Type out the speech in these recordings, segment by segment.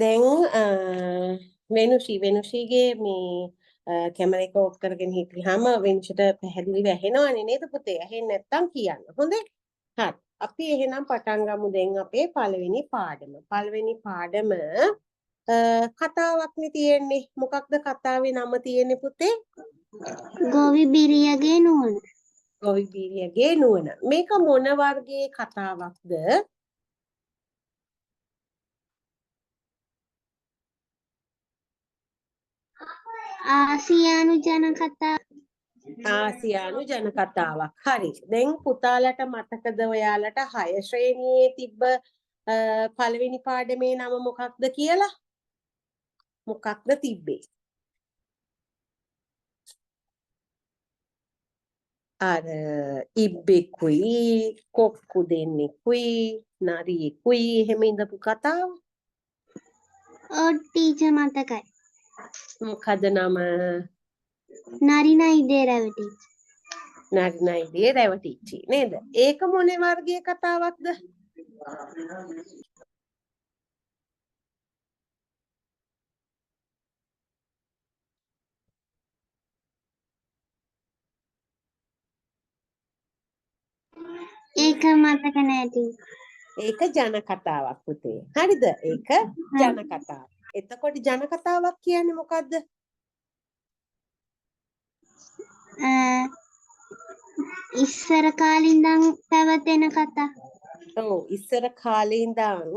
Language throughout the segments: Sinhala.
දැන් වෙනුෂි වෙනුෂිගේ මේ කැමරා එක ඔෆ් කරගෙන හිටියාම වෙනුෂිට පැහැදිලිව ඇහෙනවනේ නේද පුතේ? ඇහෙන්නේ නැත්තම් කියන්න. හොඳේ? හරි. අපි එහෙනම් පටන් ගමු දැන් අපේ පළවෙනි පාඩම. පළවෙනි පාඩම කතාවක්නේ තියෙන්නේ. මොකක්ද කතාවේ නම තියෙන්නේ පුතේ? ගොවි බිරියගේ නුවණ. ගොවි බිරියගේ නුවණ. මේක මොන වර්ගයේ කතාවක්ද? ආසියානු ජන කතා. ආසියානු ජන කතාවක්. හරි. දැන් පුතාලට මතකද ඔයාලට 6 ශ්‍රේණියේ තිබ්බ පළවෙනි පාඩමේ නම මොකක්ද කියලා? මොකක්ද තිබ්බේ? අර ඉබ්බෙකුයි කොක්කු දෙන්නෙකුයි නරියෙකුයි එහෙම ඉඳපු කතාව. ඔව් ටීචර් මතකයි. මොකද නම? නරිනා ඉදේ රැවටිච්චි. නරිනා ඉදේ රැවටිච්චි නේද? ඒක මොන වර්ගයේ කතාවක්ද? ඒක මතක නෑ ටීචර්. ඒක ජන කතාවක් පුතේ. හරිද? ඒක ජන කතාවක්. එතකොට ජන කතාවක් කියන්නේ මොකද්ද? ඉස්සර කාලේ ඉඳන් පැවතෙන කතා. ඔව්, ඉස්සර කාලේ ඉඳන්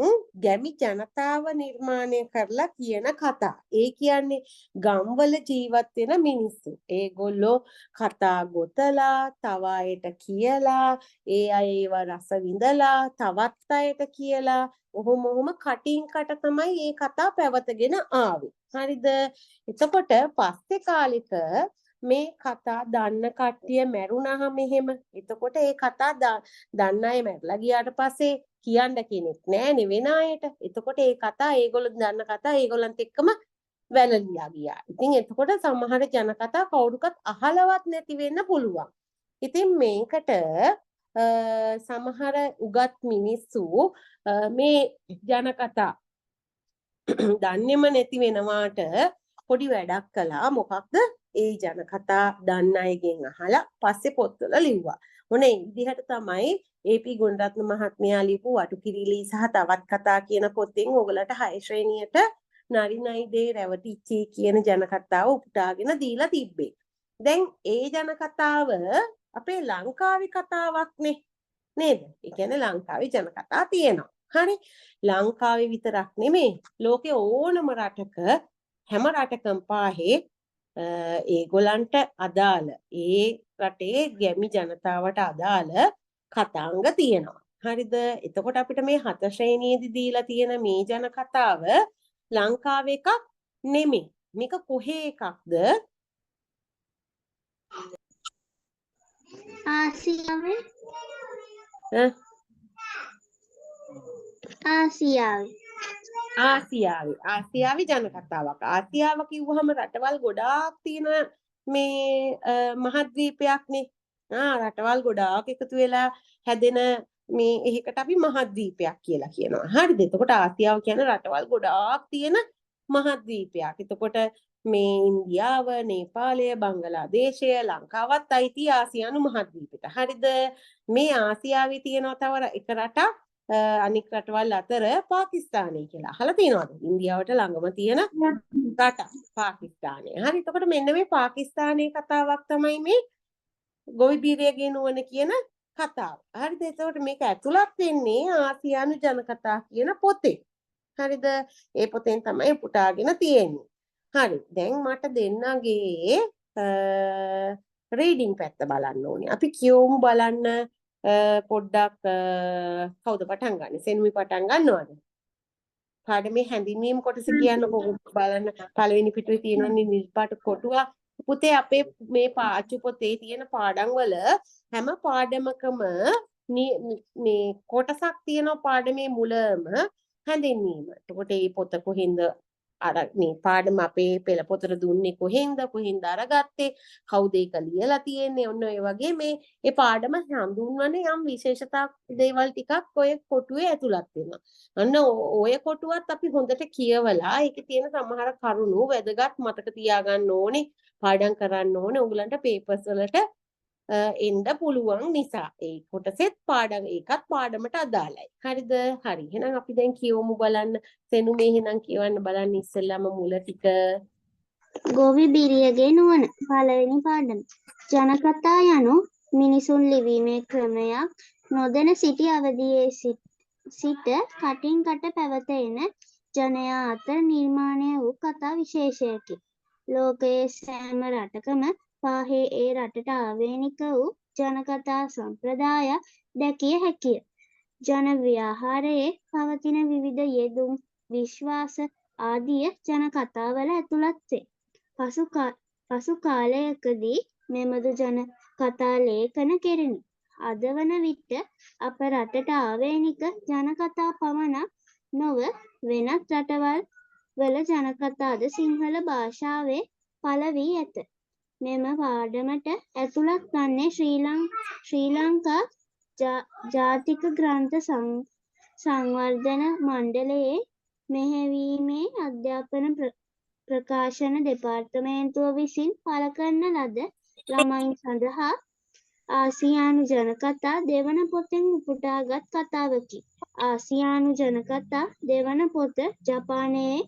ගැමි ජනතාව නිර්මාණය කරලා කියන කතා. ඒ කියන්නේ ගම්වල ජීවත් වෙන මිනිස්සු. ඒගොල්ලෝ කතා ගොතලා තව අයට කියලා, ඒ අය ඒවා රස විඳලා තවත් අයට කියලා, ඔහොම ඔහොම කටින් කට තමයි මේ කතා පැවතගෙන ආවේ. හරිද? එතකොට පස්සේ කාලෙක මේ කතා දන්න කට්ටිය මැරුණාම එහෙම, එතකොට ඒ කතා දන්න අය මැරලා ගියාට පස්සේ කියන්න කෙනෙක් නෑනේ වෙන අයට. එතකොට ඒ කතා ඒගොල්ලෝ දන්න කතා ඒගොල්ලන්ත් එක්කම වැළලීලා ගියා. ඉතින් එතකොට සමහර ජන කතා කවුරුකත් අහලවත් නැති වෙන්න පුළුවන්. ඉතින් මේකට සමහර උගත් මිනිස්සු මේ ජන කතා දන්නේම නැති වෙනවාට පොඩි වැඩක් කළා. මොකක්ද? ඒ ජන කතා දන්න අයගෙන් අහලා පස්සේ පොත්වල ලිව්වා. මොන ඒ විදිහට තමයි ඒ.පී. ගුණරත්න මහත්මයා ලියපු වටුකිරිලි සහ තවත් කතා කියන පොතෙන් ඔයගලට 6 ශ්‍රේණියට නරිනයි දේ රැවටිච්චි කියන ජන කතාව උපුටාගෙන දීලා තිබ්බේ. දැන් ඒ ජන කතාව අපේ ලංකාවේ කතාවක්නේ නේද? ඒ කියන්නේ ලංකාවේ ජන කතා තියෙනවා. හරි. ලංකාවේ විතරක් නෙමෙයි, ලෝකේ ඕනම රටක හැම රටකම පාහේ ඒගොල්ලන්ට අදාළ ඒ රටේ ගැමි ජනතාවට අදාළ කතාංග තියෙනවා. හරිද? එතකොට අපිට මේ 7 ශ්‍රේණියේදී දීලා තියෙන මේ ජන කතාව ලංකාවේ එකක් නෙමෙයි. මේක කොහේ එකක්ද? ආසියාවේ. ඈ? ආසියාවේ. ආසියාවේ. ආසියාවේ ජන කතාවක්. ආසියාව කිව්වහම රටවල් ගොඩාක් තියෙන මේ මහද්වීපයක්නේ. රටවල් ගොඩාක් එකතු වෙලා හැදෙන මේ එහෙකට අපි මහද්වීපයක් කියලා කියනවා. හරිද? එතකොට ආසියාව කියන්නේ රටවල් ගොඩාක් තියෙන මහද්වීපයක්. එතකොට මේ ඉන්දියාව, නේපාලය, බංගලාදේශය, ලංකාවත් අයිති ආසියානු මහද්වීපෙට. හරිද? මේ ආසියාවේ තියෙනවා තව එක රටක් අනික් රටවල් අතර පාකිස්තානය කියලා. අහලා තියෙනවද? ඉන්දියාවට ළඟම තියෙන රටක් පාකිස්තානය. හරි. එතකොට මෙන්න මේ පාකිස්තානයේ කතාවක් තමයි මේ ගොවි බිරියගේ නුවණ කියන කතාව. හරිද? එතකොට මේක ඇතුළත් වෙන්නේ ආසියානු ජන කතා කියන පොතේ. හරිද? ඒ පොතෙන් තමයි උපුටාගෙන තියෙන්නේ. හරි. දැන් මට දෙන්නගේ රීඩින් පැත්ත බලන්න ඕනේ. අපි කියවමු බලන්න පොඩ්ඩක්. කවුද පටන් ගන්නෙ? සෙනුමි පටන් ගන්නවද? පාඩමේ හැඳින්වීම කොටස කියන්නකෝ බලන්න. පළවෙනි පිටුවේ තියෙනවනේ නිල් පාට කොටුවක්. පුතේ අපේ මේ පාචු පොතේ තියෙන පාඩම් වල හැම පාඩමකම මේ කොටසක් තියෙනවා පාඩමේ මුලම හැඳින්වීම. එතකොට මේ පොත කොහෙන්ද අර මේ පාඩම අපේ පෙළ පොතට දුන්නේ කොහෙන්ද කොහෙන්ද අරගත්තේ කවුද ඒක ලියලා තියෙන්නේ ඔන්න ඔය වගේ මේ ඒ පාඩම හඳුන්වන යම් විශේෂතා දේවල් ටිකක් ඔය කොටුවේ ඇතුළත් වෙනවා. අන්න ඔය කොටුවත් අපි හොඳට කියවලා ඒකේ තියෙන සමහර කරුණු වැදගත් මතක තියාගන්න ඕනේ, පාඩම් කරන්න ඕනේ ඔයගලන්ට පේපර්ස් වලට එන්න පුළුවන් නිසා. ඒ කොටසෙත් පාඩම් ඒකත් පාඩමට අදාළයි. හරිද? හරි. එහෙනම් අපි දැන් කියවමු බලන්න. සෙනුමේ එහෙනම් කියවන්න බලන්න ඉස්සෙල්ලාම මුල ටික. ගොවි බිරියගේ නුවණ පළවෙනි පාඩම. ජනකතා යනු මිනිසුන් ලිවීමේ ක්‍රමයක් නොදැන සිටි අවදියේ සිට කටින් කට පැවත එන ජනයා අතර නිර්මාණය වූ කතා විශේෂයකි. ලෝකයේ සෑම රටකම පාහේ ඒ රටට ආවේනික වූ ජනකතා සම්ප්‍රදායක් දැකිය හැකිය. ජන ව්‍යවහාරයේ පවතින විවිධ යෙදුම්, විශ්වාස ආදිය ජනකතාවල ඇතුළත් වේ. පසු කාලයකදී මෙබඳු ජන කතා ලේඛන කෙරිණි. අද වන විට අප රටට ආවේනික ජනකතා පමණක් නොව වෙනත් රටවල් වල ජනකතාද සිංහල භාෂාවේ පළ වී ඇත. මෙම පාඩමට ඇතුළත් වන්නේ ශ්‍රී ලංකා ජාතික ග්‍රන්ථ සංවර්ධන මණ්ඩලයේ මෙහෙයවීමේ අධ්‍යාපන ප්‍රකාශන දෙපාර්තමේන්තුව විසින් පළ කරන ලද ළමයින් සඳහා ආසියානු ජනකතා දෙවන පොතෙන් උපුටාගත් කතාවකි. ආසියානු ජනකතා දෙවන පොත ජපානයේ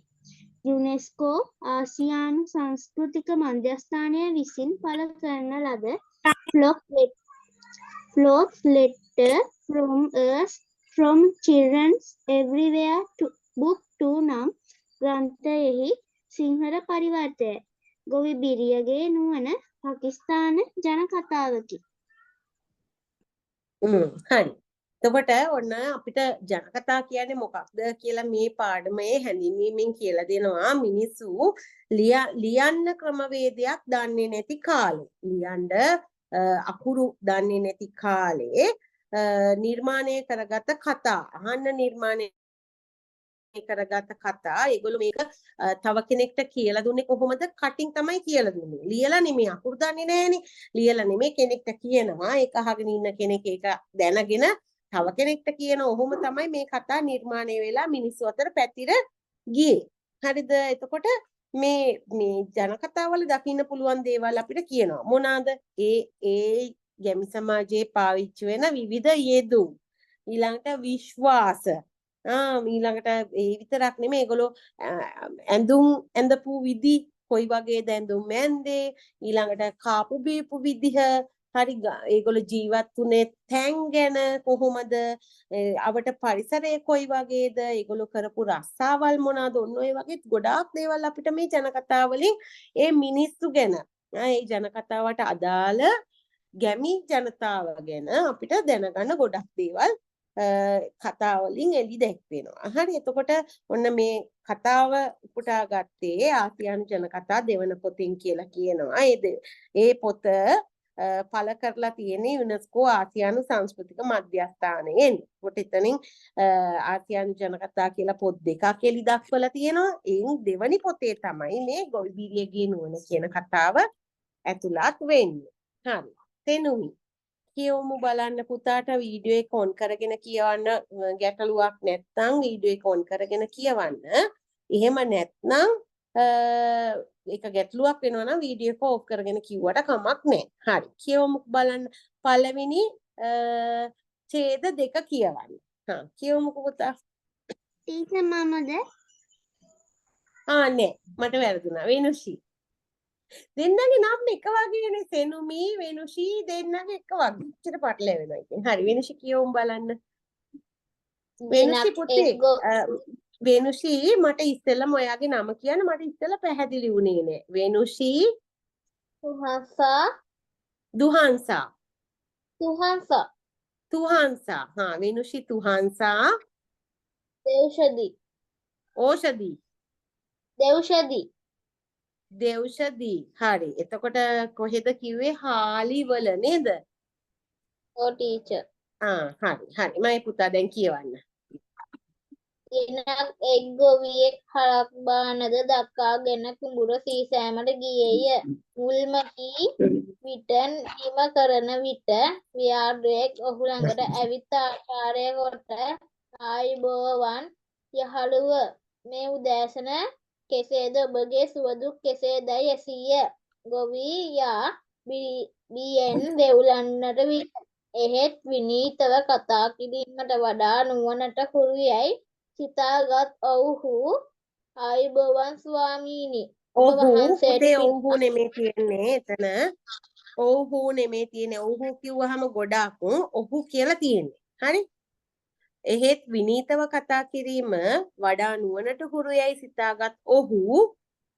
යුනෙස්කෝ ආසියානු සංස්කෘතික මධ්‍යස්ථානය විසින් පළ කරන ලද Folk Letter from Us from Children Everywhere to Book 2 නම් ග්‍රන්ථයෙහි සිංහල පරිවර්තයයි. ගොවි බිරියගේ නුවණ පාකිස්තාන ජන කතාවකි. හරි. එතකොට ඔන්න අපිට ජනකතා කියන්නේ මොකක්ද කියලා මේ පාඩමේ හැඳින්වීමෙන් කියලා දෙනවා. මිනිස්සු ලියන්න ක්‍රමවේදයක් දන්නේ නැති කාලේ, ලියන්න අකුරු දන්නේ නැති කාලේ නිර්මාණය කරගත කතා, අහන්න නිර්මාණය කරගත කතා. ඒගොල්ලෝ මේක තව කෙනෙක්ට කියලා දුන්නේ කොහොමද? කටින් තමයි කියලා දුන්නේ. ලියලා නෙමෙයි, අකුරු දන්නේ නෑනේ. ලියලා නෙමෙයි, කෙනෙක්ට කියනවා. ඒක අහගෙන ඉන්න කෙනෙක් ඒක දැනගෙන තව කෙනෙක්ට කියන ඔහොම තමයි මේ කතා නිර්මාණය වෙලා මිනිස්සු අතර පැතිර ගියේ. හරිද? එතකොට මේ මේ ජනකතාවල දකින්න පුළුවන් දේවල් අපිට කියනවා. මොනවාද? ඒ ඒ ගැමි සමාජයේ පාවිච්චි වෙන විවිධ යෙදුම්, ඊළඟට විශ්වාස, ඊළඟට ඒ විතරක් නෙමෙයි, ඒගොල්ලෝ ඇඳුම් ඇඳපු විදි, කොයි වගේද ඇඳුම් ඇඳේ, ඊළඟට කාපු බීපු විදිහ, හරි, ඒගොල්ලෝ ජීවත් වුණේ තැන් ගැන කොහොමද, අවට පරිසරය කොයි වගේද, ඒගොල්ලෝ කරපු රස්සාවල් මොනවාද, ඔන්න ඔය වගේ ගොඩාක් දේවල් අපිට මේ ජනකතා වලින් ඒ මිනිස්සු ගැන, ඒ ජනකතාවට අදාළ ගැමි ජනතාව ගැන අපිට දැනගන්න ගොඩක් දේවල් කතා වලින් එලි දැක්වෙනවා. හරි, එතකොට ඔන්න මේ කතාව උපුටා ගත්තේ ආසියානු ජනකතා දෙවන පොතෙන් කියලා කියනවා. ඒ පොත පළ කරලා තියෙන්නේ යුනෙස්කෝ ආසියානු සංස්කෘතික මධ්‍යස්ථානයෙන්. එතකොට එතනින් ආසියානු ජනකතා කියලා පොත් දෙකක් එලි දක්වලා තියෙනවා. එයින් දෙවනි පොතේ තමයි මේ ගොවිබිරියගේ නුවණ කියන කතාව ඇතුළත් වෙන්නේ. හරි. තෙනුමි කියවමු බලන්න පුතාට වීඩියෝ එක ඔන් කරගෙන කියවන්න ගැටලුවක් නැත්නම් වීඩියෝ එක ඔන් කරගෙන කියවන්න. එහෙම නැත්නම් ඒක ගැටලුවක් වෙනවා නම් වීඩියෝ එක ඔෆ් කරගෙන කිව්වට කමක් නැහැ. හරි. කියවමු බලන්න. පළවෙනි ඡේද දෙක කියවන්න. හා කියවමුකෝ පුතා. ටීචර් මමද? ආ නෑ මට වැරදුනා. වෙනුෂි. දෙන්නගේ නම් එක වගේනේ. සෙනුමි වෙනුෂි දෙන්නගේ එක වගේ. ඉච්චර පටලැවෙනවා ඉතින්. හරි වෙනුෂි කියවමු බලන්න. වෙනුෂි පුතේ වෙනුෂි මට ඉස්සෙල්ලම ඔයාගේ නම කියන්න මට ඉස්සෙල්ලා පැහැදිලි වුණේ නෑ. වෙනුෂි තුහන්සා. දුහන්සා. තුහන්සා. තුහන්සා. හා වෙනුෂි තුහන්සා. දේව්ෂදි. ඕෂදි. දේව්ෂදි. දේව්ෂදි. හරි. එතකොට කොහෙද කිව්වේ? හාලිවල නේද? ඔව් ටීචර්. ආ හරි හරි. මම පුතා දැන් කියවන්න. දිනක් එක් ගොවියෙක් හරක් බානද දක්වාගෙන කුඹුර සීසෑමට ගියේය. මුල්ම හි විට නිම කරන විට ව්‍යාඝ්‍රයෙක් ඔහු ළඟට ඇවිත් ආචාර්ය කොට ආයුබෝවන් යහළුව, මේ උදෑසන කෙසේද, ඔබගේ සුවදුක් කෙසේදැයි ඇසීය. ගොවියා බියෙන් වෙවුලන්නට විය. එහෙත් විනීතව කතා කිරීමට වඩා නුවණට හුරු යැයි සිතාගත් ඔවුහු ආයුබෝවන් ස්වාමීනි, ඔබ ඔහු වහන්සේට පුතේ ඔහු නෙමෙයි තියෙන්නේ එතන. ඔහු නෙමෙයි තියෙන්නේ. ඔහු කිව්වහම ගොඩක් ඔහු කියලා තියෙන්නේ. හරි? එහෙත් විනීතව කතා කිරීම වඩා නුවණට හුරු යැයි සිතාගත් ඔහු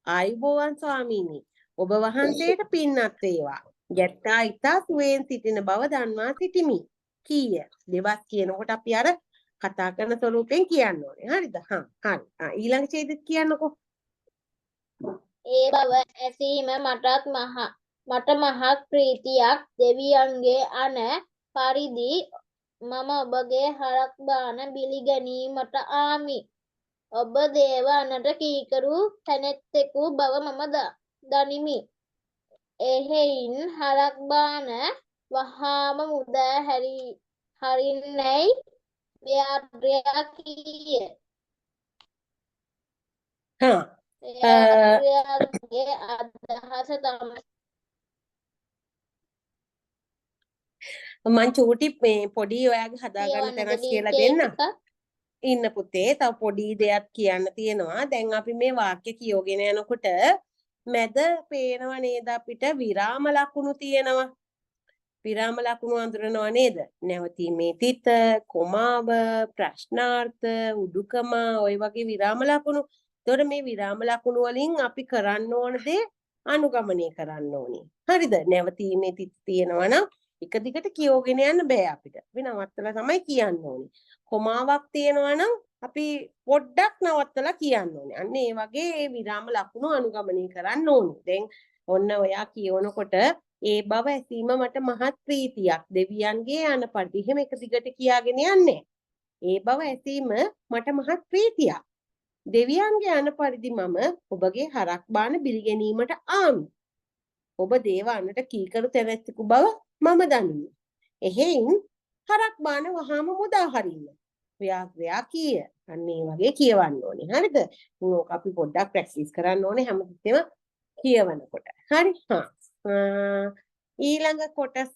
ආයුබෝවන් ස්වාමීනි, ඔබ වහන්සේට පින්වත් වේවා. ගැත්තා ඉතා සුවයෙන් සිටින බව දන්වා සිටිමි. කීය. දෙවස් කියනකොට අපි අර කතා කරන ස්වරූපයෙන් කියන්න ඕනේ. හරිද? හා හරි. ආ ඊළඟ ඡේදෙත් කියන්නකෝ. ඒ බව ඇසීම මට මහත් ප්‍රීතියක්. දෙවියන්ගේ අණ පරිදි මම ඔබගේ හරක් බාන බිලිගැනීමට ආමි. ඔබ දේව අනට කීකරු තැනැත්තෙකු බව මම දනිමි. එහෙයින් හරක් බාන වහාම මුදා හරින්නැයි ව්‍යාඝ්‍රයා කීය. හා ව්‍යාඝ්‍රයාගේ අදහස තමයි මං චූටි මේ පොඩි ඔයාගේ හදාගන්න කියවන්නද තැනක් කියලා ඩීකේ දෙන්න. ටිකක්? ඉන්න පුතේ, තව පොඩි දෙයක් කියන්න තියෙනවා. දැන් අපි මේ වාක්‍ය කියවගෙන යනකොට මැද පේනව නේද අපිට විරාම ලකුණු තියෙනවා. විරාම ලකුණු අඳුරනවා නේද? නැවතීමේ තිත, කොමාව, ප්‍රශ්නාර්ථ, උඩුකම ඔය වගේ විරාම ලකුණු. එතකොට මේ විරාම ලකුණු වලින් අපි කරන්න ඕන දේ අනුගමනය කරන්න ඕනේ. හරිද? නැවතීමේ තිත තියෙනවා නම් එක දිගට කියවගෙන යන්න බෑ අපිට. අපි නවත්තලා තමයි කියන්න ඕනේ. කොමාවක් තියෙනවා නම් අපි පොඩ්ඩක් නවත්තලා කියන්න ඕනේ. අන්න ඒ වගේ ඒ විරාම ලකුණු අනුගමනය කරන්න ඕනේ. දැන් ඔන්න ඔයා කියවනකොට ඒ බව ඇසීම මට මහත් ප්‍රීතියක්. දෙවියන්ගේ අන පරිදි එහෙම එක දිගට කියාගෙන යන්නේ. ඒ බව ඇසීම මට මහත් ප්‍රීතියක්. දෙවියන්ගේ අන පරිදි මම ඔබගේ හරක් බාන බිලිගැනීමට ආමි. ඔබ දේව අනට කීකරු තැනැත්තෙකු බව මම දනිමි. එහෙයින් හරක් බාන වහාම මුදා හරින්න. ව්‍යාඝ්‍රයා කීය. අන්න ඒ වගේ කියවන්න ඕනේ. හරිද? ඕක අපි පොඩ්ඩක් ප්‍රැක්ටිස් කරන්න ඕනේ හැමතිස්සෙම කියවනකොට. හරි? හා. ඊළඟ කොටස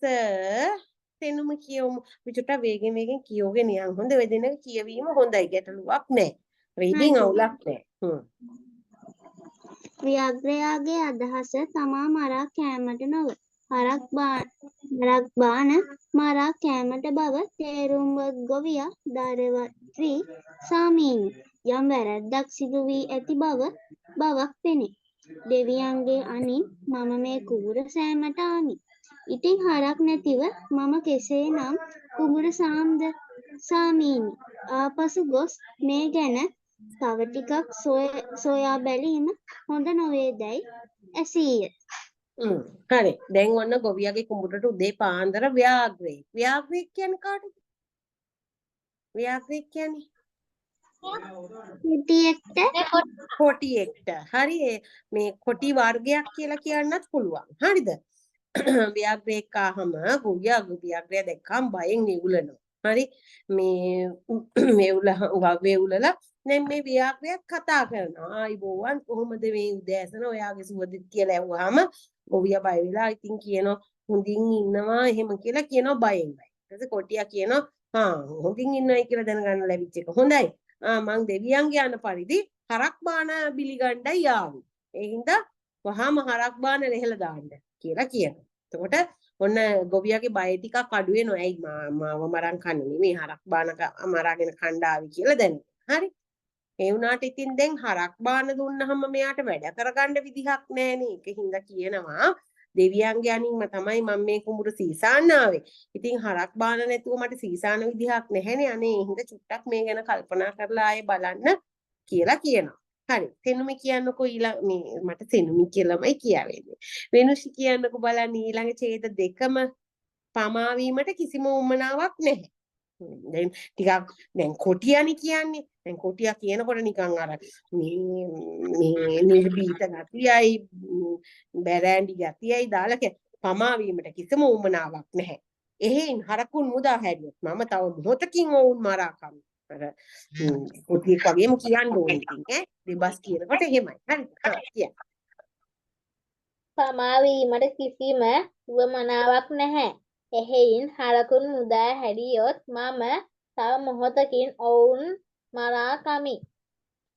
සෙනුම කියවමු. අපි චුට්ටක් වේගෙන් වේගෙන් කියවගෙන යන්. හොඳ ඔය දෙන්නගේ කියවීම හොඳයි. ගැටලුවක් නෑ. රීඩින් අවුලක් නෑ. ව්‍යාඝ්‍රයාගේ අදහස තමා මරා කෑමට නොව හරක් බාන මරා කෑමට බව තේරුම්වත් ගොවියා දරවත් වී ස්වාමීනි, යම් වැරැද්දක් සිදු වී ඇති බවක් පෙනේ. දෙවියන්ගේ අනින් මම මේ කුඹුර සෑමට ආමි. ඉතින් හරක් නැතිව මම කෙසේනම් කුඹුර සාම්ද? ස්වාමීනි, ආපසු ගොස් මේ ගැන තව ටිකක් සොයා බැලීම හොඳ නොවේදැයි ඇසීය. හරි. දැන් ඔන්න ගොවියාගේ කුඹුරට උදේ පාන්දර ව්‍යාඝ්‍රයෙක්. ව්‍යාඝ්‍රයෙක් කියන්නේ කාටද? ව්‍යාඝ්‍රයෙක් කියන්නේ කොටියෙක්ට. කොටියෙක්ට. හරි. මේ කොටි වර්ගයක් කියලා කියන්නත් පුළුවන්. හරිද? ව්‍යාඝ්‍රයෙක් ආවම ගොවියා ව්‍යාඝ්‍රයා දැක්කම බයෙන් වෙවුලනවා. හරි. මේ වෙවුලලා දැන් මේ ව්‍යාඝ්‍රයාත් කතා කරනවා. ආයිබෝවන් කොහොමද මේ උදෑසන ඔයාගේ සුවද කියලා ඇහුවාම ගොවියා බය වෙලා ඉතින් කියනවා හොඳින් ඉන්නවා එහෙම කියලා කියනවා බයෙන් බය. ඊට පස්සේ කොටියා කියනවා හා හොඳින් ඉන්නවයි කියලා දැනගන්න ලැබිච්ච එක හොඳයි. ආ මං දෙවියන්ගේ අන පරිදි හරක් බාන බිලිගණ්ඩයි ආවේ. ඒ හින්දා වහාම හරක් බාන ලෙහලා දාන්න කියලා කියනවා. එතකොට ඔන්න ගොවියාගේ බය ටිකක් අඩු වෙනවා. ඇයි මාව මරන් කන්නේ නෙමෙයි හරක් බාන මරාගෙන කණ්ඩ ආවේ කියලා දැනෙනවා. හරි. ඒ වුණාට ඉතින් දැන් හරක් බාන දුන්නහම මෙයාට වැඩ කරගන්න විදිහක් නෑනේ. ඒක හින්දා කියනවා දෙවියන්ගේ අනින්ම තමයි මම මේ කුඹුර සීසාන්න ආවේ. ඉතින් හරක් බාන නැතුව මට සීසාන විදිහක් නැහැනේ. අනේ ඒ හින්දා චුට්ටක් මේ ගැන කල්පනා කරලා ආයේ බලන්න කියලා කියනවා. හරි. සෙනුමි කියන්නකෝ ඊළඟ මේ මට සෙනුමි කියලාමයි කියවෙන්නේ. වෙනුෂි කියන්නකෝ බලන්න ඊළඟ ඡේද දෙකම පමා වීමට කිසිම උවමනාවක් නැහැ. දැන් ටිකක් දැන් කොටියනි කියන්නේ. දැන් කොටියා කියනකොට නිකන් අර මේ මේ නිර්භීත ගතියයි බැරෑන්ඩි ගතියයි දාලා පමා වීමට කිසිම උවමනාවක් නැහැ. එහෙයින් හරකුන් මුදා හැරියොත් මම තව මොහොතකින් ඔවුන් මරා කමි. අර කොටියෙක් වගේම කියන්න ඕනේ ඉතින් ඈ දෙබස් කියනකොට එහෙමයි. හරි. හා කියන්න. පමා වීමට කිසිම උවමනාවක් නැහැ. එහෙයින් හරකුන් මුදා හැරියොත් මම තව මොහොතකින් ඔවුන් මරා කමි.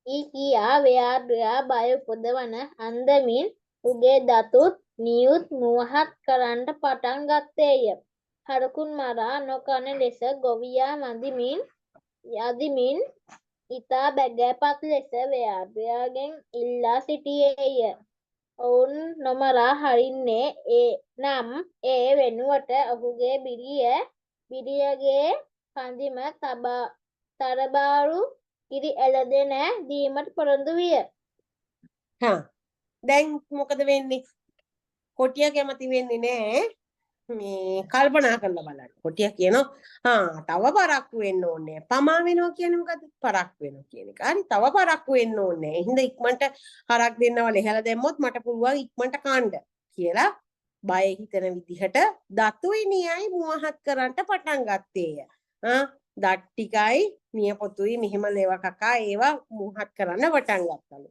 ඊ කියා ව්‍යාඝ්‍රයා බය උපදවන අන්දමින් උගේ දතුත් නියුත් මුවහත් කරන්නට පටන් ගත්තේය. හරකුන් මරා නොකන ලෙස ගොවියා මදිමින් යදිමින් ඉතා බැගෑපත් ලෙස ව්‍යාඝ්‍රයාගෙන් ඉල්ලා සිටියේය. ඔවුන් නොමරා හරින්නේ ඒ නම් ඒ වෙනුවට ඔහුගේ බිරියගේ කඳිම තරබාරු කිරි එළදෙන දීමට පොරොන්දු විය. හා දැන් මොකද වෙන්නේ? කොටියා කැමති වෙන්නේ නෑ. මේ කල්පනා කරලා බලන්න. කොටියා කියනවා හා තව පරක්කු වෙන්න ඕනේ. පමා වෙනවා කියන්නේ මොකද්ද? පරක්කු වෙනවා කියන එක. හරි තව පරක්කු වෙන්න ඕනේ. එහෙනම් ඉක්මනට හරක් දෙන්නව ලෙහලා දැම්මොත් මට පුළුවන් ඉක්මනට කන්න කියලා බය හිතෙන විදිහට දතුයි නියයි මුවහත් කරන්නට පටන් ගත්තේය. ආ දත් ටිකයි නියපොතුයි මෙහෙම ලෙව කකා ඒවා මුවහත් කරන්න පටන් ගත්තලු.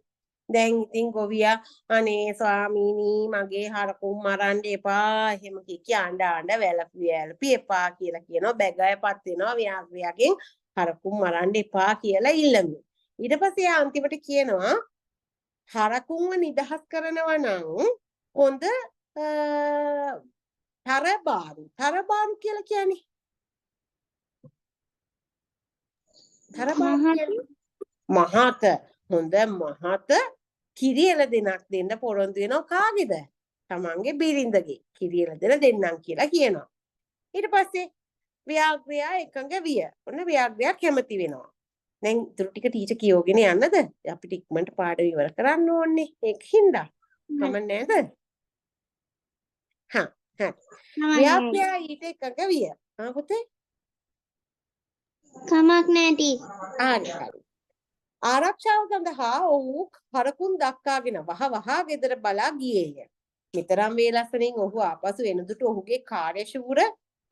දැන් ඉතින් ගොවියා අනේ ස්වාමීනි මගේ හරකුන් මරන්න එපා එහෙම කිය කිය අඬ අඬ වැළපි වැළපි එපා කියලා කියනවා. බැගයපත් වෙනවා ව්‍යාඝ්‍රයාගෙන් හරකුන් මරන්න එපා කියලා ඉල්ලමින්. ඊට පස්සේ එයා අන්තිමට කියනවා හරකුන්ව නිදහස් කරනවා නම් හොඳ තරබාරු. තරබාරු කියලා කියන්නේ තරබාරු කියන්නේ මහත. හොඳ මහත කිරි එළදෙනක් දෙන්න පොරොන්දු වෙනවා කාගේද? තමන්ගේ බිරිඳගේ. කිරි එළදෙන දෙන්නම් කියලා කියනවා. ඊට පස්සේ ව්‍යාඝ්‍රයා එකඟ විය. ඔන්න ව්‍යාඝ්‍රයා කැමති වෙනවා. දැන් ඉතුරු ටික ටීචර් කියෝගෙන යන්නද? අපිට ඉක්මනට පාඩම ඉවර කරන්න ඕනේ. ඒක හින්දා. කමක් නෑද? හා හරි. ව්‍යාඝ්‍රයා ඊට එකඟ විය. ආ පුතේ? කමක් නෑ ටීචර්. හරි හරි. ආරක්ෂාව සඳහා ඔහු හරකුන් දක්කාගෙන වහ වහා ගෙදර බලා ගියේය. මෙතරම් වේලසනින් ඔහු ආපසු එනදුට ඔහුගේ කාර්යශූර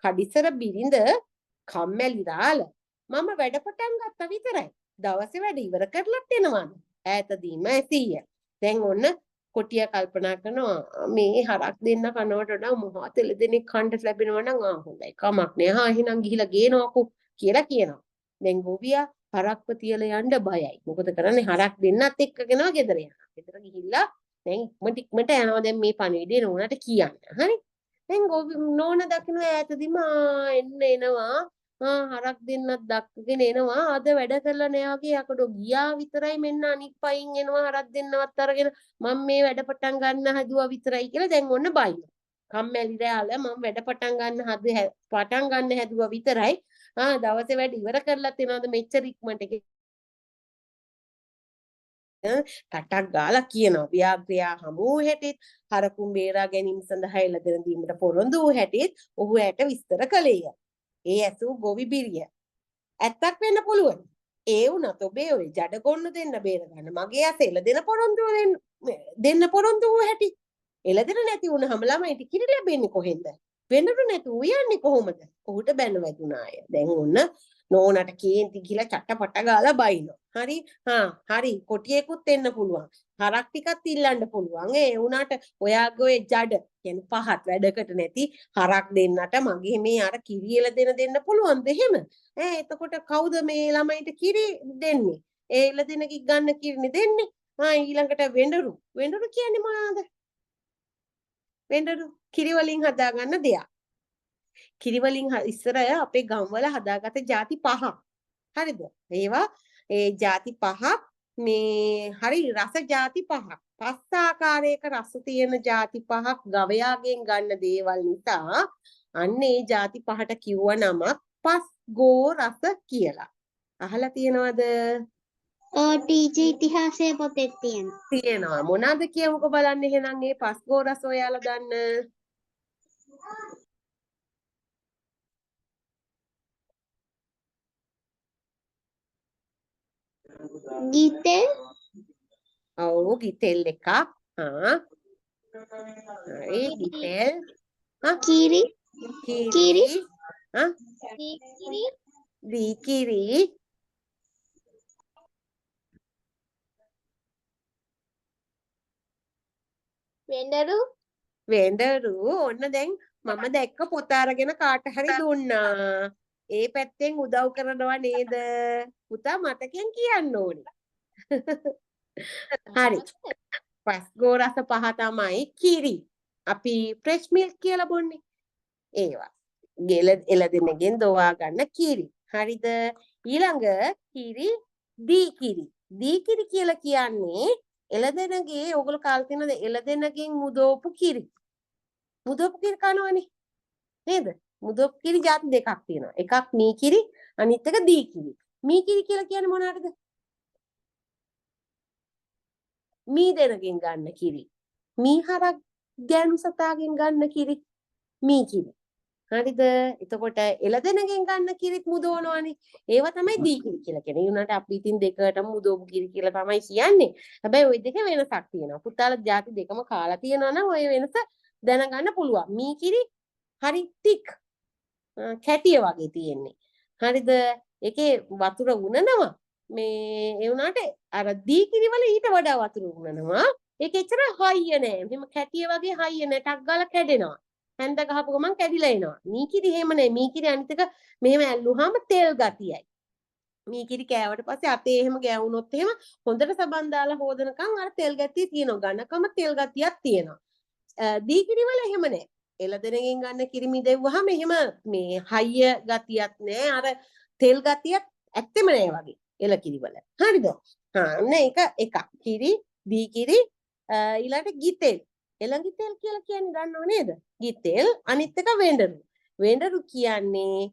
කඩිසර බිරිඳ කම්මැලි රාළ මම වැඩ පටන් ගත්තා විතරයි. දවසේ වැඩ ඉවර කරලත් එනවාද? ඈතදීම ඇසීය. දැන් ඔන්න කොටියා කල්පනා කරනවා මේ හරක් දෙන්න කනවට වඩා මහා තෙල දෙනෙක් කණ්ඩ ලැබෙනවා නම් ආ හොඳයි. කමක් නෑ. හා එහෙනම් ගිහිලා ගේනවකෝ කියලා කියනවා. දැන් ගොවියා හරක්ව තියලා යන්න බයයි. මොකද කරන්නේ හරක් දෙන්නත් එක්කගෙනවා ගෙදර යනවා. ගෙදර ගිහිල්ලා දැන් ඉක්මනට ඉක්මනට යනවා දැන් මේ පණිවිඩය නෝනාට කියන්න. හරි? දැන් ගොවි නෝනා දකින්න ඈතදීම ආ එන්න එනවා. ආ හරක් දෙන්නත් දක්කගෙන එනවා. අද වැඩ කරලා නෑ වගේ යකඩෝ ගියා විතරයි මෙන්න අනික් පයින් එනවා හරක් දෙන්නවත් අරගෙන මම මේ වැඩ පටන් ගන්න හදුවා විතරයි කියලා දැන් ඔන්න බයිනවා. කම්මැලි රැළ මම වැඩ පටන් ගන්න හැදුවා විතරයි. ආ දවසේ වැඩ ඉවර කරලත් එනවාද මෙච්චර ඉක්මනට ටටක් ගාලා කියනවා. ව්‍යාඝ්‍රයා හමු වූ හැටිත් හරකුන් බේරා ගැනීම සඳහා එළදෙන දීමට පොරොන්දු වූ හැටිත් ඔහු ඇයට විස්තර කළේය. ඒ ඇසූ ගොවි බිරිය ඇත්තක් වෙන්න පුළුවන්. ඒ වුණත් ඔබේ ඔය ජඩ ගොන්නු දෙන්න බේර ගන්න මගේ අත එළදෙන පොරොන්දු දෙන්න පොරොන්දු වූ හැටි. එළදෙන නැති වුණාම ළමයිට කිරි ලැබෙන්නේ කොහෙන්ද? වෙනරු නැතුව උයන්නේ කොහොමද? ඔහුට බැන වැදුනාය. දැන් ඔන්න නෝනට කේන්ති ගිහලා චටපට ගාලා බයිනවා. හරි? හා හරි කොටියෙකුත් එන්න පුළුවන්. හරක් ටිකක් ඉල්ලන්න පුළුවන්. ඒ වුණාට ඔයාගේ ඔය ජඩ කියන්නේ පහත් වැඩකට නැති හරක් දෙන්නට මගේ මේ අර කිරි එළදෙන දෙන්න පුළුවන්ද එහෙම? ඈ එතකොට කවුද මේ ළමයිට කිරි දෙන්නේ? ඒ එළදෙන ගන්න කිරිනේ දෙන්නේ. ආ ඊළඟට වෙඬරු. වෙඬරු කියන්නේ මොනවාද? වෙඬරු කිරි වලින් හදාගන්න දෙයක්. කිරි වලින් ඉස්සර අපේ ගම්වල හදාගත්ත ಜಾති පහක්. හරිද? ඒවා ඒ ಜಾති පහක් මේ හරි රස ಜಾති පහක්. පස් ආකාරයක රස තියෙන ಜಾති පහක් ගවයාගෙන් ගන්න දේවල් නිසා අන්න ඒ ಜಾති පහට කිව්ව නමක් පස් ගෝ රස කියලා. අහලා තියෙනවද? ඔව් ටීචර් ඉතිහාසයේ පොතේ තියෙනවා. තියෙනවා. මොනවාද කියමුකෝ බලන්න එහෙනම් ඒ පස් ගෝ රස ඔයාලා දන්න. ගිතෙල්. ඔව්, ගිතෙල් එකක්. හා හරි, ගිතෙල්. හා කිරි. කිරි. හා කිරි. දී කිරි. වෙඬරු. වෙඬරු. ඔන්න දැන් මම දැක්ක පොත අරගෙන කාට හරි දුන්නා. ඒ පැත්තෙන් උදව් කරනවා නේද? පුතා මතකෙන් කියන්න ඕනේ. හරි. පස්ගෝ රස පහ තමයි කිරි. අපි ෆ්‍රෙෂ් මිල්ක් කියලා බොන්නේ. ඒවා. ගෙල එළදෙනගෙන් දොවා ගන්න කිරි. හරිද? ඊළඟ කිරි දී කිරි. දී කිරි කියලා කියන්නේ එළදෙනගේ, ඔයගොල්ලෝ කාලා තියෙනවද එළදෙනගෙන් මුදවපු කිරි? මුදවපු කිරි කනවනේ. නේද? මුදවපු කිරි ජාති දෙකක් තියෙනවා. එකක් මී කිරි, අනිත් එක දී කිරි. මී කිරි කියලා කියන්නේ මොනකටද? මී දෙනගෙන් ගන්න කිරි. මී හරක් ගෑනු සතාගෙන් ගන්න කිරි මී කිරි. හරිද? එතකොට එළදෙනගෙන් ගන්න කිරිත් මුදවනවනේ. ඒවා තමයි දී කිරි කියලා කියන්නේ. ඒ වුණාට අපි ඉතින් දෙකටම මුදවපු කිරි කියලා තමයි කියන්නේ. හැබැයි ඔය දෙකේ වෙනසක් තියෙනවා. පුතාලා ජාති දෙකම කාලා තියෙනවා නම් ඔය වෙනස දැනගන්න පුළුවන්. මී කිරි හරි තික්, කැටිය වගේ තියෙන්නේ. හරිද? ඒකේ වතුර උනනවා. මේ ඒ වුණාට අර දී කිරි වල ඊට වඩා වතුර උනනවා. ඒක එච්චර හයිය නෑ. එහෙම කැටිය වගේ හයිය නෑ. ටක් ගාලා කැඩෙනවා. හැන්ද ගහපු ගමන් කැඩිලා එනවා. මී කිරි එහෙම නෑ. මී කිරි අනිත් එක මෙහෙම ඇල්ලුවාම තෙල් ගතියයි. මී කිරි කෑවට පස්සේ අතේ එහෙම ගෑවුනොත් එහෙම හොඳට සබන් දාලා හොදනකම් අර තෙල් ගතිය තියෙනවා. ඝනකම තෙල් ගතියක් තියෙනවා. දී කිරි වල එහෙම නෑ. එළදෙනගෙන් ගන්න කිරි මිදෙව්වහම එහෙම මේ හයිය ගතියක් නෑ. අර තෙල් ගතියක් ඇත්තෙම නෑ වගේ එළ කිරි වල. හරිද? හා අන්න ඒක එකක්. කිරි, දී කිරි, ඊළඟට ගිතෙල්. එළඟි තෙල් කියලා කියන්නේ දන්නව නේද? ගිතෙල්. අනිත් එක වෙඬරු. වෙඬරු කියන්නේ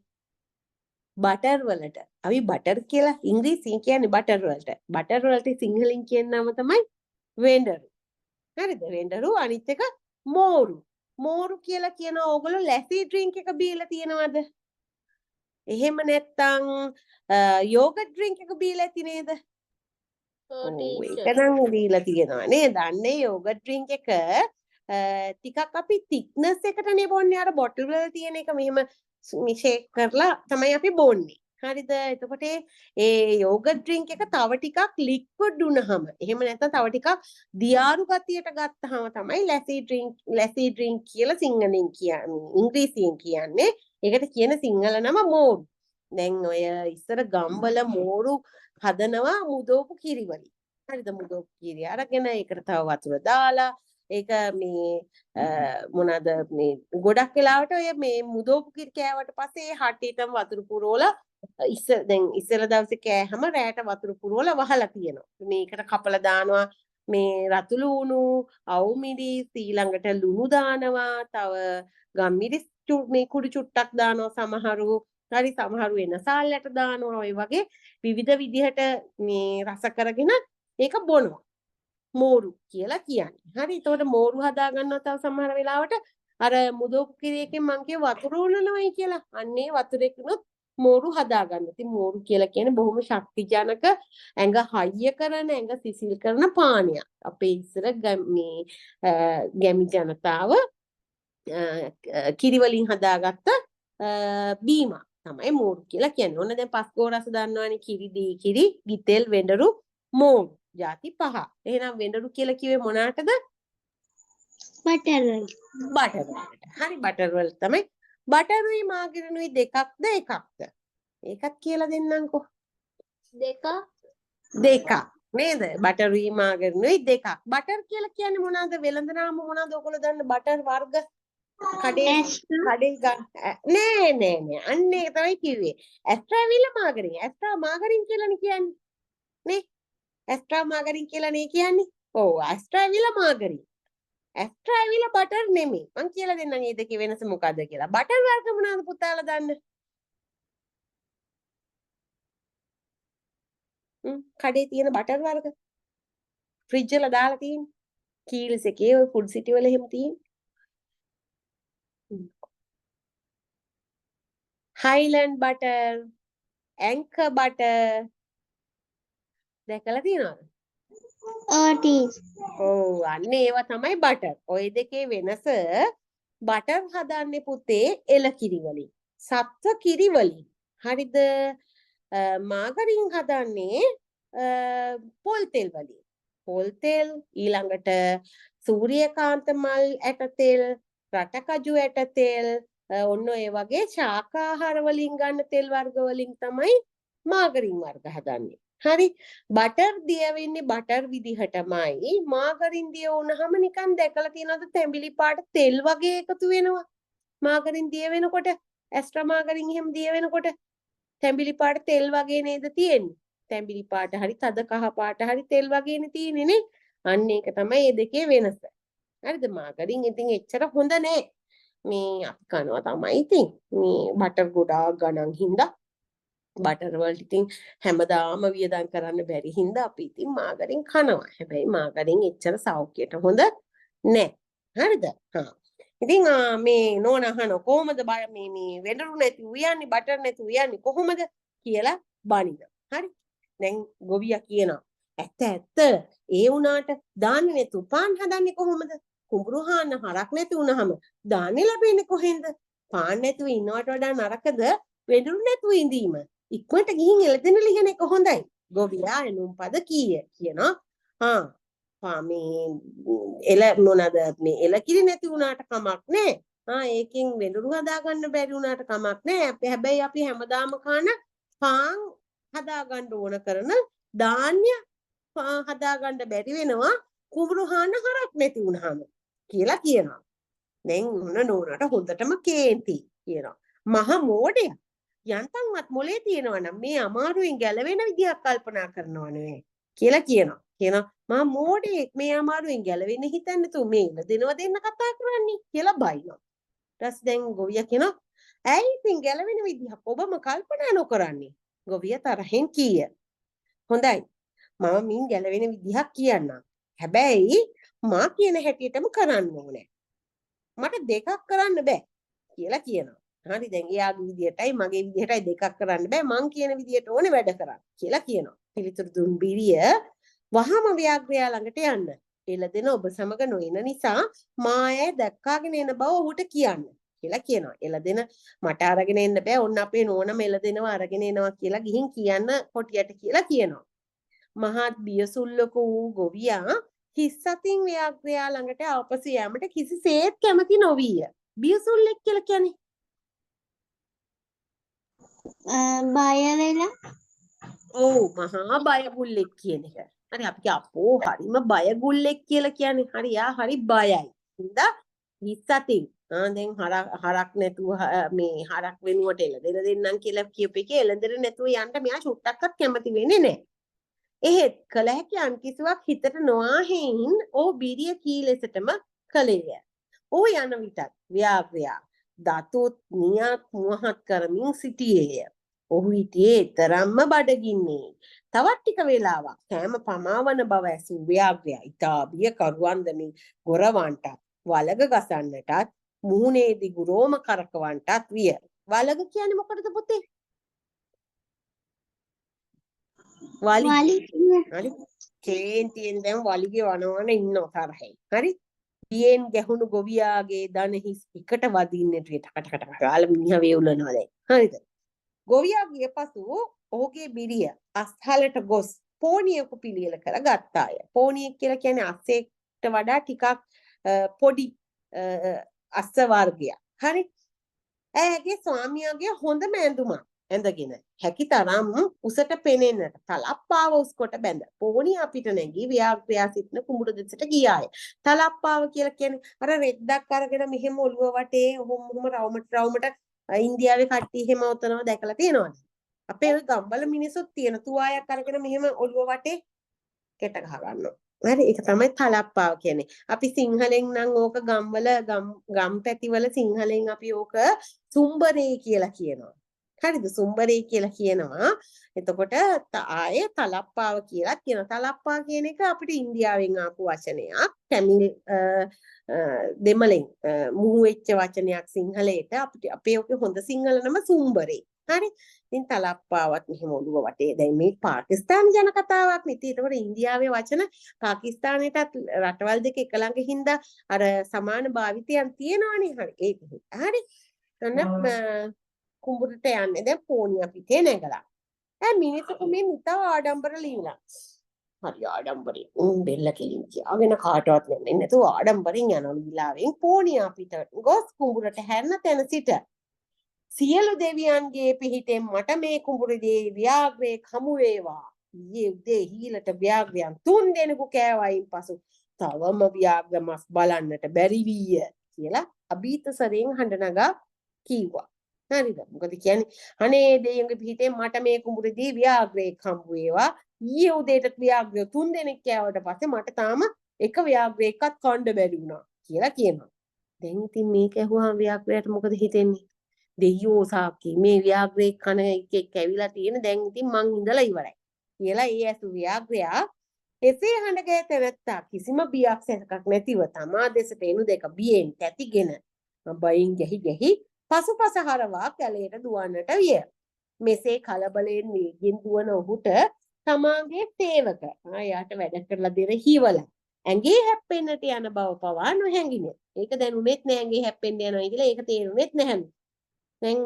බටර් වලට. අපි බටර් කියලා ඉංග්‍රීසියෙන් කියන්නේ බටර් වලට. බටර් වලට සිංහලෙන් කියන නම තමයි වෙඬරු. හරිද? වෙඬරු. අනිත් එක මෝරු. මෝරු කියලා කියන ඕගොල්ලෝ ලැසි ඩ්‍රින්ක් එක බීලා තියෙනවද? එහෙම නැත්නම් යෝගට් ඩ්‍රින්ක් එක බීලා ඇති නේද? ඔව් ඔව්, ඒක ටීචර්. නම් දීලා තියෙනවා නේද? අන්නේ යෝගට් ඩ්‍රින්ක් එක ටිකක් අපි තික්නස් එකටනේ බොන්නේ. අර බොටල් වල තියෙන එක මෙහෙම ෂේක් කරලා තමයි අපි බොන්නේ. හරිද? එතකොට ඒ යෝගට් ඩ්‍රින්ක් එක තව ටිකක් ලික්විඩ් වුණාම, එහෙම නැත්නම් තව ටිකක් දියාරු ගතියට ගත්තාම තමයි ලැසි ඩ්‍රින්ක්, ලැසි ඩ්‍රින්ක් කියලා සිංහලෙන් කියන්නේ, ඉංග්‍රීසියෙන් කියන්නේ. ඒකට කියන සිංහල නම මෝරු. දැන් ඔය ඉස්සර ගම්වල මෝරු හදනවා මුදවපු කිරි වලින්. හරිද? මුදවපු කිරි අරගෙන ඒකට තව වතුර දාලා ඒක මේ මොනවාද මේ ගොඩක් වෙලාවට ඔය මේ මුදවපු කිරි කෑවට පස්සේ ඒ හටේටම වතුර පුරවලා ඉස්සර, දැන් ඉස්සර දවසේ කෑහම රැයට වතුර පුරවලා වහලා තියෙනවා. මේකට කපලා දානවා මේ රතු ලුණු, අවු මිරිස්, ඊළඟට ලුණු දානවා, තව ගම්මිරිස් මේ කුඩු චුට්ටක් දානවා සමහරු. හරි, සමහරු එන සාල්ලට දානවා. ඔය වගේ විවිධ විදිහට මේ රස කරගෙන ඒක බොනවා. මෝරු කියලා කියන්නේ. හරි, එතකොට මෝරු හදා ගන්නවා තව සමහර වෙලාවට අර මුදෝපු කිරි එකෙන් මං කිය වතුර උනනවයි කියලා. අන්නේ වතුරේකිනුත් මෝරු හදා ගන්න. ඉතින් මෝරු කියලා කියන්නේ බොහොම ශක්තිජනක, ඇඟ හයිය කරන, ඇඟ සිසිල් කරන පානයක්. අපේ ඉස්සර මේ ගැමි ජනතාව කිරි වලින් හදාගත්ත බීමක් තමයි මෝරු කියලා කියන්නේ. ඔන්න දැන් පස්ගෝ රස දන්නවනේ. කිරි, දී කිරි, ගිතෙල්, වෙඬරු, මෝරු. ජාති පහ. එහෙනම් වෙඬරු කියලා කිව්වේ මොනාටද? බටර් වලට. බටර් වලට. හරි, බටර් වල තමයි. බටරුයි මාගරිනුයි දෙකක්ද එකක්ද? ඒකත් කියලා දෙන්නම්කෝ. දෙකක්. දෙකක් නේද? බටරුයි මාගරිනුයි දෙකක්. බටර් කියලා කියන්නේ මොනවාද? වෙළඳ නාම මොනවාද ඔයගොල්ලෝ දන්න බටර් වර්ග? කඩේ කඩේ ගන්න නෑ නෑ නෑ. අන්න ඒක තමයි කිව්වේ. ඇස්ට්‍රා ඇවිල්ලා මාගරින්. ඇස්ට්‍රා මාගරින් කියලානේ කියන්නේ. නේ? ඇස්ට්‍රා මාගරින් කියලා නේ කියන්නේ. ඔව්, ඇස්ට්‍රා ඇවිල්ලා මාගරින්. ඇස්ට්‍රා ඇවිල්ලා බටර් නෙමෙයි. මං කියලා දෙන්නම් මේ දෙකේ වෙනස මොකද්ද කියලා. බටර් වර්ග මොනවාද පුතාලා දන්න? කඩේ තියෙන බටර් වර්ග ෆ්‍රිජ් වල දාලා තියෙන්නේ. කීල්ස් එකේ ඔය ෆුඩ් සිටි වල එහෙම තියෙන්නේ. Highland butter, Anchor butter, දැකලා තියෙනවද? ඔව් ටීචර්. ඔව්, අන්න ඒවා තමයි බටර්. ඔය දෙකේ වෙනස බටර් හදන්නේ පුතේ එළ කිරි වලින්. සත්ව කිරි වලින්. හරිද? මාගරින් හදන්නේ පොල් තෙල් වලින්. පොල් තෙල්, ඊළඟට සූර්යකාන්ත මල් ඇට තෙල්, රටකජු ඇට තෙල්, ඔන්න ඔය වගේ ශාකාහාර වලින් ගන්න තෙල් වර්ග වලින් තමයි මාගරින් වර්ග හදන්නේ. හරි, බටර් දිය වෙන්නේ බටර් විදිහටමයි. මාගරින් දිය වුණාම නිකන් දැකලා තියෙනවද තැඹිලි පාට තෙල් වගේ එකතු වෙනවා. මාගරින් දිය වෙනකොට, ඇස්ට්‍රා මාගරින් එහෙම දිය වෙනකොට තැඹිලි පාට තෙල් වගේ නේද තියෙන්නේ? තැඹිලි පාට හරි තද කහ පාට හරි තෙල් වගේනේ තියෙන්නේ නේ. අන්න ඒක තමයි මේ දෙකේ වෙනස. හරිද? මාගරින් ඉතින් එච්චර හොඳ නෑ. මේ අපි කනවා තමයි ඉතින්. මේ බටර් ගොඩාක් ගණන් හින්දා බටර් වලට ඉතින් හැමදාම වියදම් කරන්න බැරි හින්දා අපි ඉතින් මාගරින් කනවා. හැබැයි මාගරින් එච්චර සෞඛ්‍යයට හොඳ නෑ. හරිද? හා. ඉතින් මේ නෝනා අහන කොහොමද මේ මේ වෙඬරු නැති උයන්නේ, බටර් නැති උයන්නේ කොහොමද කියලා බනිනවා. හරි? දැන් ගොවියා කියනවා ඇත්ත ඇත්ත, ඒ වුණාට දාන්නේ නැතු පාන් හදන්නේ කොහොමද? කුඹුරු හාන්න හරක් නැති වුණාම දාන්නේ ලැබෙන්නේ කොහෙන්ද? පාන් නැතුව ඉන්නවට වඩා නරකද වෙඬරු නැතුව ඉඳීම? ඉක්මනට ගිහින් එළදෙන ලිහන එක හොඳයි. ගොවියා එනුම් පද කීය කියනවා. හා පා මේ එළ මොනද මේ එළ කිරි නැති වුණාට කමක් නෑ. හා ඒකෙන් වෙඬරු හදාගන්න බැරි වුණාට කමක් නෑ. හැබැයි අපි හැමදාම කන පාන් හදාගන්න ඕන කරන ධාන්‍ය හදාගන්න බැරි වෙනවා කුඹුරු හාන්න හරක් නැති වුණාම කියලා කියනවා. දැන් මොන නෝනට හොඳටම කේන්ති කියනවා. මහ මෝඩයා, යන්තම්වත් මොලේ තියෙනවා නම් මේ අමාරුවෙන් ගැලවෙන විදිහක් කල්පනා කරනවා නෙවෙයි කියලා කියනවා. කියනවා මහා මෝඩයෙක්, මේ අමාරුවෙන් ගැලවෙන්න හිතන්නේ නැතුව මේ දෙනව දෙන්න කතා කරන්නේ කියලා බයිනවා. ඊට පස්සේ දැන් ගොවියා කියනවා ඇයි ඉතින් ගැලවෙන විදිහක් ඔබම කල්පනා නොකරන්නේ? ගොවියා තරහෙන් කීය. හොඳයි, මම මින් ගැලවෙන විදිහක් කියන්නම්. හැබැයි මා කියන හැටියටම කරන්න ඕනේ. මට දෙකක් කරන්න බෑ කියලා කියනවා. හරි, දැන් එයාගේ විදියටයි මගේ විදියටයි දෙකක් කරන්න බෑ, මං කියන විදියට ඕනේ වැඩ කරන්න කියලා කියනවා. පිළිතුරු දුන් බිරිය වහම ව්‍යාග්‍රයා ළඟට යන්න. එළදෙන ඔබ සමග නොයන නිසා මා ඈ දැක්කාගෙන එන බව ඔහුට කියන්න කියලා කියනවා. එළදෙන මට අරගෙන එන්න බෑ, ඔන්න අපේ නෝනම එළදෙනව අරගෙන එනවා කියලා ගිහින් කියන්න කොටියට කියලා කියනවා. මහත් බියසුල්ලක වූ ගොවියා හිස් අතින් ව්‍යාග්‍රයා ළඟට ආපසු යාමට කිසිසේත් කැමති නොවිය. බියසුල්ලෙක් කියලා කියන්නේ බය වෙලා. ඔව්, මහා බයගුල්ලෙක් කියන එක. හරි, අපි කිය අපෝ හරිම බයගුල්ලෙක් කියලා කියන්නේ. හරි, යා හරි බයයි. හින්දා හිස් අතින් දැන් හරක් නැතුව මේ හරක් වෙනුවට එළදෙන දෙන්නම් කියලා කියපු එකේ එළදෙන නැතුව යන්න මෙයා චුට්ටක්වත් කැමති වෙන්නේ නැහැ. එහෙත් කළ හැකි අන් කිසිවක් හිතට නොආ හේයින් ඔහු බිරිය කී ලෙසටම කළේය. ඔහු යන විටත් ව්‍යාග්‍රයා දතුත් නියත් මුවහත් කරමින් සිටියේය. ඔහු හිටියේ තරම්ම බඩගින්නේ. තවත් ටික වේලාවක් කෑම පමාවන බව ඇසූ ව්‍යාග්‍රයා ඉතා බිය කරුවන්දමින් ගොරවන්ටත් වලග ගසන්නටත් මුහුණේ දිගු රෝම කරකවන්ටත් විය. වලග කියන්නේ මොකටද පුතේ? වලි. හරි. කේන්තියෙන් දැන් වලිගේ වනවන ඉන්නවා තරහෙන්. හරි. බියෙන් ගැහුණු ගොවියාගේ දන හිස් එකට වදින්නට ටක ටක ටක ගාලා මිනිහා වේවුලනවා දැන්. හරිද? ගොවියා ගිය පසු ඔහුගේ බිරිය අස්හලට ගොස් පෝනියෙකු පිළියෙල කර ගත්තාය. පෝනියෙක් කියලා කියන්නේ අස්සෙක්ට වඩා ටිකක් පොඩි අස්ස වර්ගයක්. හරි. ඇයගේ ස්වාමියාගේ හොඳම ඇඳුමක් ඇඳගෙන හැකිතරම් උසට පෙනෙන්නට තලප්පාව උස්කොට බැඳ පෝනිය අපිට නැගී ව්‍යාග්‍රයා සිටින කුඹුර දෙසට ගියාය. තලප්පාව කියලා කියන්නේ අර රෙද්දක් අරගෙන මෙහෙම ඔළුව වටේ ඔහොම ඔහොම රවුමට රවුමට ඉන්දියාවේ කට්ටිය එහෙම ඔතනව දැකලා තියෙනවද? අපේ ඔය ගම්වල මිනිස්සුත් තියෙන තුවායක් අරගෙන මෙහෙම ඔළුව වටේ කෙට ගහ ගන්නවා. හරි, ඒක තමයි තලප්පාව කියන්නේ. අපි සිංහලෙන් නම් ඕක ගම්වල ගම් පැතිවල සිංහලෙන් අපි ඕක සුම්බරේ කියලා කියනවා. හරිද? සුම්බරේ කියලා කියනවා. එතකොට ආයේ තලප්පාව කියලා කියනවා. තලප්පා කියන එක අපිට ඉන්දියාවෙන් ආපු වචනයක්. තමිල් දෙමළෙන් මුහු වෙච්ච වචනයක් සිංහලයට. අපිට අපේ ඔකේ හොඳ සිංහල නම සුම්බරේ. හරි. ඉතින් තලප්පාවත් මෙහෙම ඔළුව වටේ. දැන් මේ පාකිස්තාන ජන කතාවක් නේ. ඉතින් ඒතකොට ඉන්දියාවේ වචන පාකිස්තානයටත් රටවල් දෙක එක ළඟ හින්දා අර සමාන භාවිතයන් තියෙනවානේ. හරි. ඒක හරි. ඔන්න කුඹුරට යන්නේ දැන් පෝනියා පිටේ නැගලා. ඈ මිනිසෙකු මෙන් ඉතා ආඩම්බර ලියලා. හරි ආඩම්බරෙන්. බෙල්ල කෙලින් තියාගෙන කාටවත් නැන්නේ නැතුව ආඩම්බරෙන් යනවා ලීලාවෙන් පෝනියා පිට ගොස් කුඹුරට හැරෙන තැන සිට සියලු දෙවියන්ගේ පිහිටෙන් මට මේ කුඹුරේ ව්‍යාග්‍රේ හමු වේවා. ඊයේ උදේ හීලට ව්‍යාග්‍රයන් තුන් දෙනෙකු කෑවයින් පසු තවම ව්‍යාග්‍ර මස් බලන්නට බැරි වීය කියලා අභීතසරයෙන් හඬ නගා කිව්වා. හරිද? මොකද කියන්නේ අනේ දෙයියන්ගේ පිහිටෙන් මට මේ කුඹුරේදී ව්‍යාග්‍රයෙක් හම්බ වේවා. ඊයේ උදේට ව්‍යාග්‍රය තුන් දෙනෙක් කෑවට පස්සේ මට තාම එක ව්‍යාග්‍රයෙක්වත් කන්න බැරි වුණා කියලා කියනවා. දැන් ඉතින් මේක ඇහුවාම ව්‍යාග්‍රයට මොකද හිතෙන්නේ? දෙයියෝ සාක්කි මේ ව්‍යාග්‍රයෙක් කන එකෙක් ඇවිල්ලා තියෙන දැන් ඉතින් මං ඉඳලා ඉවරයි කියලා ඒ ඇසු ව්‍යාග්‍රයා එසේ හඬ ගෑ තැනැත්තා කිසිම බියක් සැකක් නැතිව තමා දෙසට එනු දෙක බියෙන් තැතිගෙන බයෙන් ගැහි ගැහි පසුපස හරවා කැලයට දුවන්නට විය. මෙසේ කලබලයෙන් වේගෙන් දුවන ඔහුට තමාගේ සේවක එයාට වැඩ කරලා දෙන හිවලා ඇඟේ හැප්පෙන්නට යන බව පවා නොහැඟින. ඒක දැනුනේත් නෑ ඇඟේ හැප්පෙන්න යනවා කියලා ඒක තේරුනේත් නැහැ. දැන්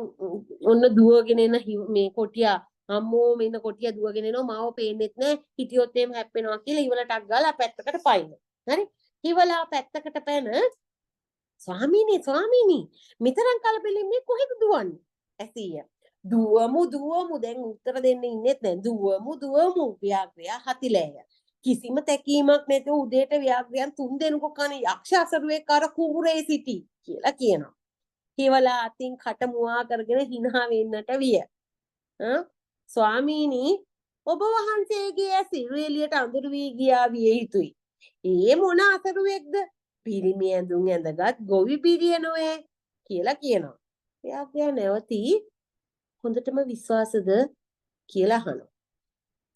ඔන්න දුවගෙන එන මේ කොටියා අම්මෝ මෙන්න කොටියා දුවගෙන එනවා මාව පේන්නෙත් නෑ හිටියොත් එහෙම හැප්පෙනවා කියලා හිවලා ටක් ගාලා පැත්තකට පයින්නවා. හරි? හිවලා පැත්තකට පැන ස්වාමීනි ස්වාමීනි මෙතරම් කලබලෙන් මේ කොහෙද දුවන්නේ? ඇසීය. දුවමු දුවමු දැන් උත්තර දෙන්න ඉන්නෙත් නෑ. දුවමු දුවමු ව්‍යාග්‍රයා හතිලෑය. කිසිම තැකීමක් නැතුව උදේට ව්‍යාග්‍රයන් තුන් දෙනෙකු කන යක්ෂ අසරුවෙක් අර කුඹුරේ සිටි කියලා කියනවා. හිවලා අතින් කට මුවා කරගෙන හිනා වෙන්නට විය. ස්වාමීනි ඔබ වහන්සේගේ ඇස් ඉරු එළියට අඳුරු වී ගියා විය යුතුයි. ඒ මොන අසරුවෙක්ද? පිරිමි ඇඳුම් ඇඳගත් ගොවි බිරිය නොවේ කියලා කියනවා. ව්‍යාග්‍රයා නැවතී හොඳටම විශ්වාසද කියලා අහනවා.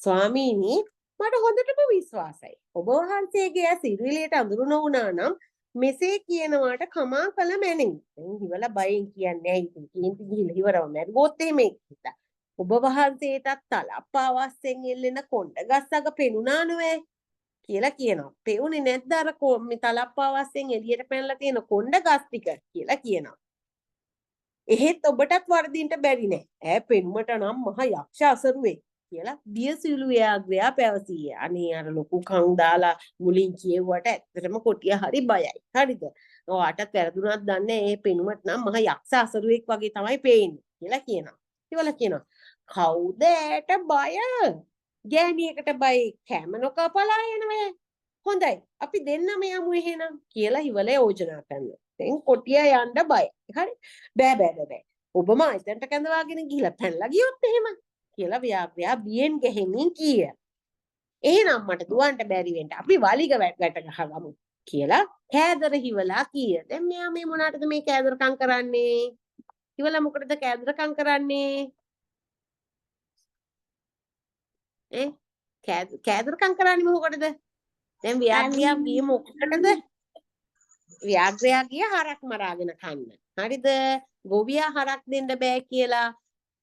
ස්වාමීනි මට හොඳටම විශ්වාසයි. ඔබ වහන්සේගේ ඇස් ඉරු එළියට අඳුරු නොවුණා නම් මෙසේ කියනවාට කමා කළ මැනවි. දැන් හිවලා බයෙන් කියන්නේ ඇයි ඉතින් කේන්ති ගිහිල්ලා හිවරව මැරුවොත් එහෙම හිතා. ඔබ වහන්සේටත් තලප්පාවස්සෙන් එල්ලෙන කොණ්ඩ ගස් අග පෙනුණා නෝවේ කියලා කියනවා. පෙවුනේ නැද්ද අර මේ තලප්පාවස්සෙන් එළියට පැනලා තියෙන කොණ්ඩ ගස් ටික කියලා කියනවා. එහෙත් ඔබටත් වරදින්න බැරි නෑ. ඈ පෙනුමට නම් මහ යක්ෂ අසරුවේ කියලා බියසිලු ව්‍යාග්‍රයා පැවසීය. අනේ අර ලොකු කන් දාලා මුලින් කියෙව්වට ඇත්තටම කොටිය හරි බයයි. හරිද? ඔයාටත් වැරදුනක් දන්නේ ඒ පෙනුමට නම් මහ යක්ෂ අසරුවෙක් වගේ තමයි පේන්නේ කියලා කියනවා. ඒවල කියනවා කවුද ඈට බය? ගෑණියකට බය කැම නොකා පලා යනවා. හොඳයි අපි දෙන්නම යමු එහෙනම් කියලා හිවල යෝජනා කරනවා. දැන් කොටිය යන්න බයයි. හරි? බෑ බෑ බෑ බෑ. ඔබම එතනට කැඳවාගෙන ගිහිලා පැනලා ගියොත් එහෙම කියලා ව්‍යාග්‍රයා බියෙන් ගැහෙමින් කීය. එහෙනම් මට දුවන්න බැරි වෙන්න අපි වලිග වැට ගහගමු කියලා කෑදර හිවලා කීය. දැන් මෙයා මේ මොනකටද මේ කෑදරකම් කරන්නේ? හිවලා මොකටද කෑදරකම් කරන්නේ? ඈ කෑදරකම් කරන්නේ මොකටද? දැන් ව්‍යාග්‍රයා ගියේ මොකටද? ව්‍යාග්‍රයා ගිය හරක් මරාගෙන කන්න. හරිද? ගොවියා හරක් දෙන්න බෑ කියලා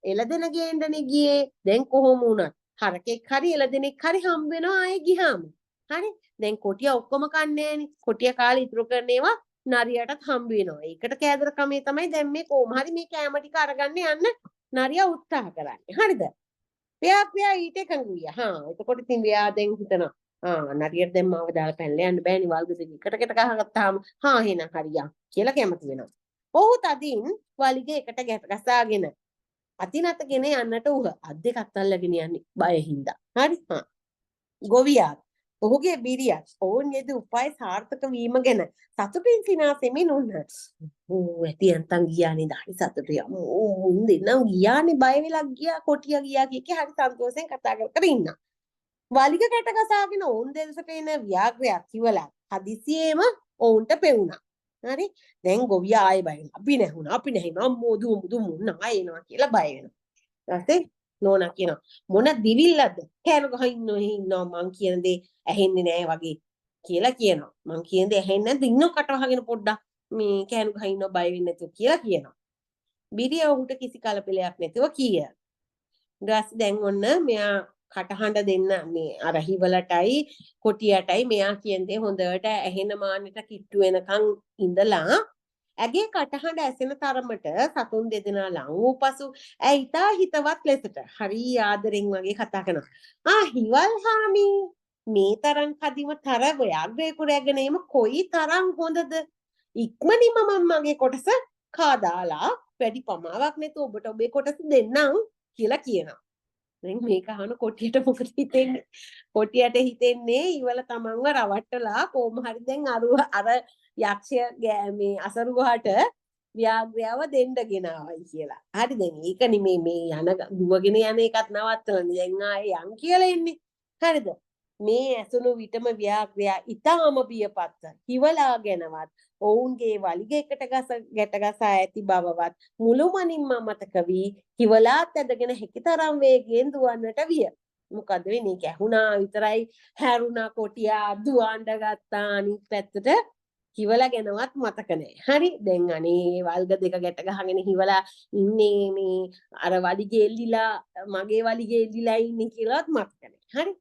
එළදෙන ගේන්නනේ ගියේ. දැන් කොහොම වුණත් හරකෙක් හරි එළදෙනෙක් හරි හම්බ වෙනවා ආයේ ගියාම. හරි? දැන් කොටිය ඔක්කොම කන්නේ නෑනේ. කොටිය කාලේ ඉතුරු කරන ඒවා නරියටත් හම්බ වෙනවා. ඒකට කෑදර කමේ තමයි දැන් මේ කොහොම හරි මේ කෑම ටික අරගන්න යන්න නරියා උත්සාහ කරන්නේ. හරිද? ව්‍යාග්‍රයා ඊට එකඟ විය. හා එතකොට ඉතින් ව්‍යා දැන් හිතනවා ආ නරියට දැන් මාව දාලා පැනලා යන්න බෑනේ වල්ග දෙක එකට කට ගහගත්තාම හා එහෙනම් හරියා කියලා කැමති වෙනවා. ඔහු තදින් වලිග එකට ගසාගෙන අතිනතගෙන යන්නට උහ. අත් දෙකත් අල්ලගෙන යන්නේ බය හින්දා. හරි? හා. ගොවියා ඔහුගේ බිරියත් ඔවුන් යෙදූ උපාය සාර්ථක වීම ගැන සතුටින් සිනාසෙමින් උන්හ. ඌ ඇති යන්තම් ගියා නේද? හරි සතුටුයි. අම්මෝ මුන් දෙන්නම් ගියානේ බය වෙලා ගියා කොටියා ගියා කිය කී හරි සන්තෝෂෙන් කතා කර කර ඉන්නා. වලිග කැට ගසාගෙන ඔවුන් දෙසට එන ව්‍යාග්‍රයක් කිවලා හදිසියේම ඔවුන්ට පෙවුණා. හරි? දැන් ගොවියා ආයෙ බය වෙනවා. අපි නැහුණා අපි නැහිනවා අම්මෝ දුවමු දුවමු ආයෙ එනවා කියලා බය වෙනවා. ඊට පස්සේ නෝනා කියනවා මොන දිවිල්ලද කෑම ගහ ඉන්නෝ එහෙ ඉන්නවා මං කියන දේ ඇහෙන්නේ නෑ වගේ කියලා කියනවා. මං කියන දේ ඇහෙන්නේ නැද්ද ඉන්නෝ කට වහගෙන පොඩ්ඩක් මේ කෑනු ගහ ඉන්නවා බය වෙන්නේ නැතුව කියලා කියනවා. බිරිය ඔහුට කිසි කලබලයක් නැතුව කීය. ඊට පස්සේ දැන් ඔන්න මෙයා කටහඬ දෙන්න මේ අර හිවලටයි කොටියටයි මෙයා කියන දේ හොඳට ඇහෙන මානෙට කිට්ටු වෙනකන් ඉඳලා ඇගේ කටහඬ ඇසෙන තරමට සතුන් දෙදෙනා ලං වූ පසු ඇය ඉතා හිතවත් ලෙසට හරි ආදරෙන් වගේ කතා කරනවා. ආ හිවල් හාමි, මේ තරම් කදිම තර ව්‍යාග්‍රයෙකු රැගෙන එීම කොයි තරම් හොඳද? ඉක්මනින්ම මම මගේ කොටස කාදාලා වැඩි පමාවක් නැතුව ඔබට ඔබේ කොටස දෙන්නම් කියලා කියනවා. දැන් මේක අහන කොටියට මොකද හිතෙන්නේ? කොටියට හිතෙන්නේ ඉවල තමන්ව රවට්ටලා කොහොම හරි දැන් අර යක්ෂය මේ අසරුවාට ව්‍යාග්‍රයව දෙන්න ගෙනාවයි කියලා. හරි, දැන් ඒක නෙමේ මේ යන දුවගෙන යන එකත් නවත්තලානේ දැන් ආයේ යන් කියලා එන්නේ. හරිද? මේ ඇසුණු විටම ව්‍යාග්‍රයා ඊටාම බියපත්ව හිවලා ගැනවත් ඔවුන්ගේ වලිග එකට ගස ගැට ගසා ඇති බවවත් මුළුමනින්ම අමතක වී හිවලාත් ඇදගෙන හැකිතරම් වේගයෙන් දුවන්නට විය. මොකද වෙන්නේ? ඒක ඇහුණා විතරයි හැරුණා කොටියා දුවන්න ගත්තා අනිත් පැත්තට. හිවලා ගැනවත් මතක නෑ. හරි, දැන් අනේ වල්ග දෙක ගැට ගහගෙන හිවලා ඉන්නේ මේ අර වලිගේ එල්ලිලා මගේ වලිගේ එල්ලිලා ඉන්නේ කියලාවත් මතක නෑ. හරි,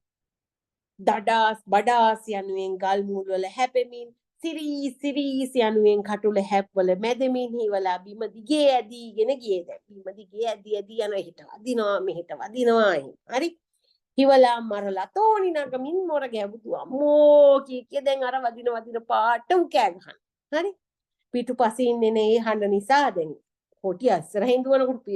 දඩාස් බඩාස් යනුවෙන් ගල් මුල් වල හැපෙමින් සිරීස් සිරීස් යනුවෙන් කටුල හැප්වල මැදෙමින් හිවලා බිම දිගේ ඇදීගෙන ගියේ. දැන් බිම දිගේ ඇදී ඇදී යන හිට වදිනවා මෙහෙට වදිනවා එහෙම. හරි, හිවලා මරලා තෝණි නගමින් මොර ගැඹුතු අම්මෝ කිය කිය දැන් අර වදින වදින පාට උ කෑ ගහන. හරි, පිටුපසින් එන ඒ හඬ නිසා දැන් කොටිය ඉස්සරහින් දුවනකොට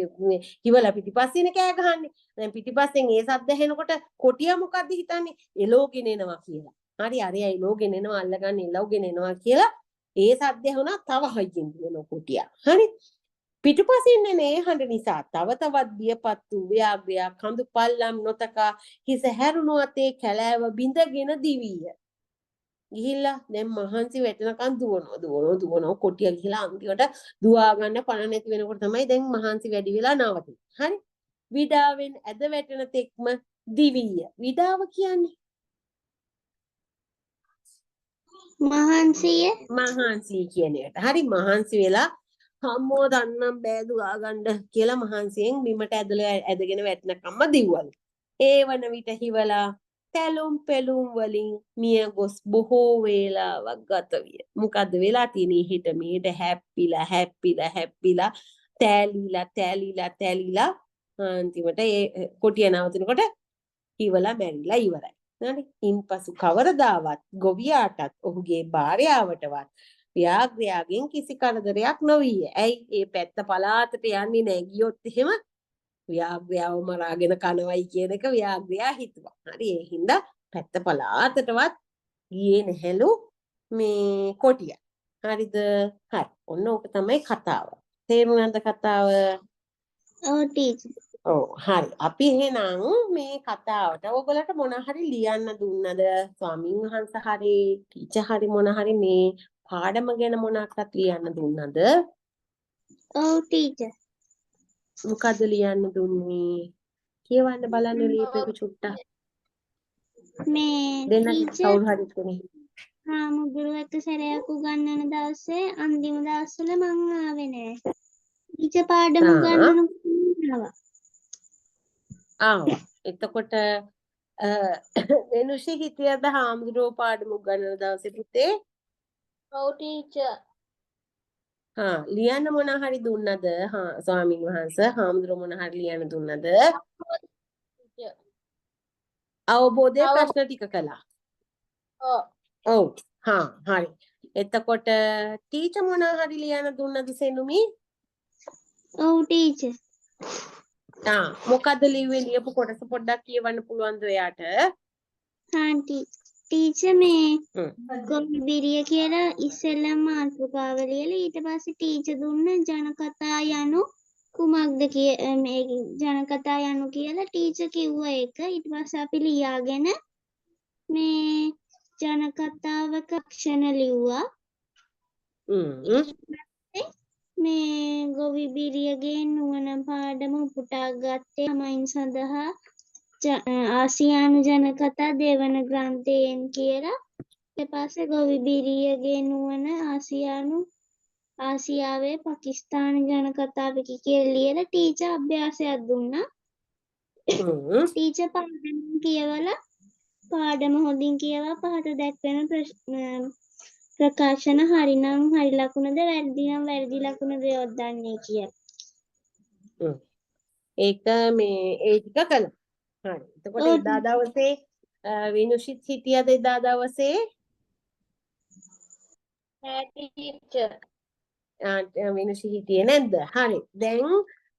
හිවලා පිටිපස්සෙන් කෑ ගහන්නේ. දැන් පිටිපස්සෙන් ඒ සද්ද ඇහෙනකොට කොටිය මොකද්ද හිතන්නේ? එලෝගෙන එනවා කියලා. හරි, අරයා එලෝගෙන එනවා අල්ලගන්න එලෝගෙන එනවා කියලා ඒ සද්ද ඇහුණා තව හයියෙන් දුවන කොටියා. හරි, පිටුපසින් එන ඒ හඬ නිසා තව තවත් බියපත් වූ ව්‍යාග්‍රයා කඳු පල්ලම් නොතකා හිස හැරුණු අතේ කැලෑව බිඳගෙන දිවීය. ගිහිල්ලා දැන් මහන්සි වැටෙනකන් දුවනවා දුවනවා දුවනවා කොටිය ගිහිලා අන්තිමට දුවා ගන්න පණ නැති වෙනකොට තමයි දැන් මහන්සි වැඩි වෙලා නවතින්නේ. හරි, විඩාවෙන් ඇද වැටෙන තෙක්ම දිවීය. විඩාව කියන්නේ මහන්සිය. මහන්සි කියන එකට. හරි, මහන්සි වෙලා අම්මෝ දන්නම් බෑ දුවා ගන්න කියලා මහන්සියෙන් බිමට ඇදලා ඇදගෙන වැටෙනකම්ම දිව්වලු. ඒ වන විට හිවලා තැලුම් පෙලුම් වලින් මිය ගොස් බොහෝ වේලාවක් ගත විය. මොකද්ද වෙලා තියෙන්නේ? හිට මෙහෙට හැප්පිලා හැප්පිලා හැප්පිලා තෑලිලා තෑලිලා තෑලිලා අන්තිමට ඒ කොටිය නවතිනකොට හිවලා මැරිලා ඉවරයි. හරි. ඉන්පසු කවරදාවත් ගොවියාටත් ඔහුගේ භාර්යාවටවත් ව්‍යාග්‍රයාගෙන් කිසි කරදරයක් නොවිය. ඇයි? ඒ පැත්ත පළාතට යන්නේ නෑ. ගියොත් එහෙම ව්‍යාග්‍රයාව මරාගෙන කනවයි කියන එක ව්‍යාග්‍රයා හිතුවා. හරි, ඒ හින්දා පැත්ත පළාතටවත් ගියේ නැහැලු මේ කොටිය. හරිද? හරි. ඔන්න ඕක තමයි කතාව. තේරුණාද කතාව? ඔව් ටීචර්. ඔව් හරි. අපි එහෙනම් මේ කතාවට ඔයගොල්ලන්ට මොන හරි ලියන්න දුන්නද? ස්වාමින් වහන්සේ හරි ටීචර් හරි මොන හරි මේ පාඩම ගැන මොනක්වත් ලියන්න දුන්නද? ඔව් ටීචර්. මොකද්ද ලියන්න දුන්නේ? කියවන්න බලන්න ලියපු එක චුට්ටක්. මේ දෙන්න ටීචර් කවුරු හරි කෙනෙක්. හාමුදුරුවෝ එක සැරයක් උගන්වන දවසේ අන්තිම දවස්වල මං ආවේ නෑ. ටීචර් පාඩම උගන්වනකොට ආවා. ආවා. එතකොට වෙනුෂි හිටියද හාමුදුරුවෝ පාඩම උගන්වන දවසේ පුතේ? ඔව් ටීචර්. හා ලියන්න මොන හරි දුන්නද? හා ස්වාමින් වහන්සේ හාමුදුරුවෝ මොන හරි ලියන්න දුන්නද? අවබෝධය ප්‍රශ්න ටික කළා. ඔව්. ඔව්. හා හරි. එතකොට ටීචර් මොන හරි ලියන්න දුන්නද සෙනුමි? ඔව් ටීචර්. ආ මොකද්ද ලිව්වේ? ලියපු කොටස පොඩ්ඩක් කියවන්න පුළුවන්ද ඔයාට? හා ටීචර් මේ ගොවි බිරිය කියලා ඉස්සෙල්ලම මාතෘකාව ලියලා ඊට පස්සේ ටීචර් දුන්න ජනකතා යනු කුමක්ද මේ ජනකතා යනු කියලා ටීචර් කිව්වා ඒක. ඊට පස්සේ අපි ලියාගෙන මේ ජනකතාවක ලක්ෂණ ලිව්වා. මේ ගොවි බිරියගේ නුවණ පාඩම උපුටා ගත්තේ ළමයින් සඳහා ආසියානු ජනකතා දෙවන ග්‍රන්ථයෙන් කියලා. ඊට පස්සේ ගොවි බිරියගේ නුවණ ආසියානු ආසියාවේ පාකිස්තාන ජන කතාවකි කියලා ලියලා ටීචර් අභ්‍යාසයක් දුන්නා. ටීචර් පාඩම කියවලා පාඩම හොඳින් කියවා පහත දැක්වෙන ප්‍රකාශන හරිනම් හරි ලකුණද වැරදි නම් වැරදි ලකුණද යොදන්නේ කියලා. ඒක මේ ඒ ටික කළා. හරි. එතකොට එදා දවසේ විනුෂිත් හිටියද එදා දවසේ? නෑ ටීචර්. විනුෂි හිටියේ නැද්ද? හරි. දැන්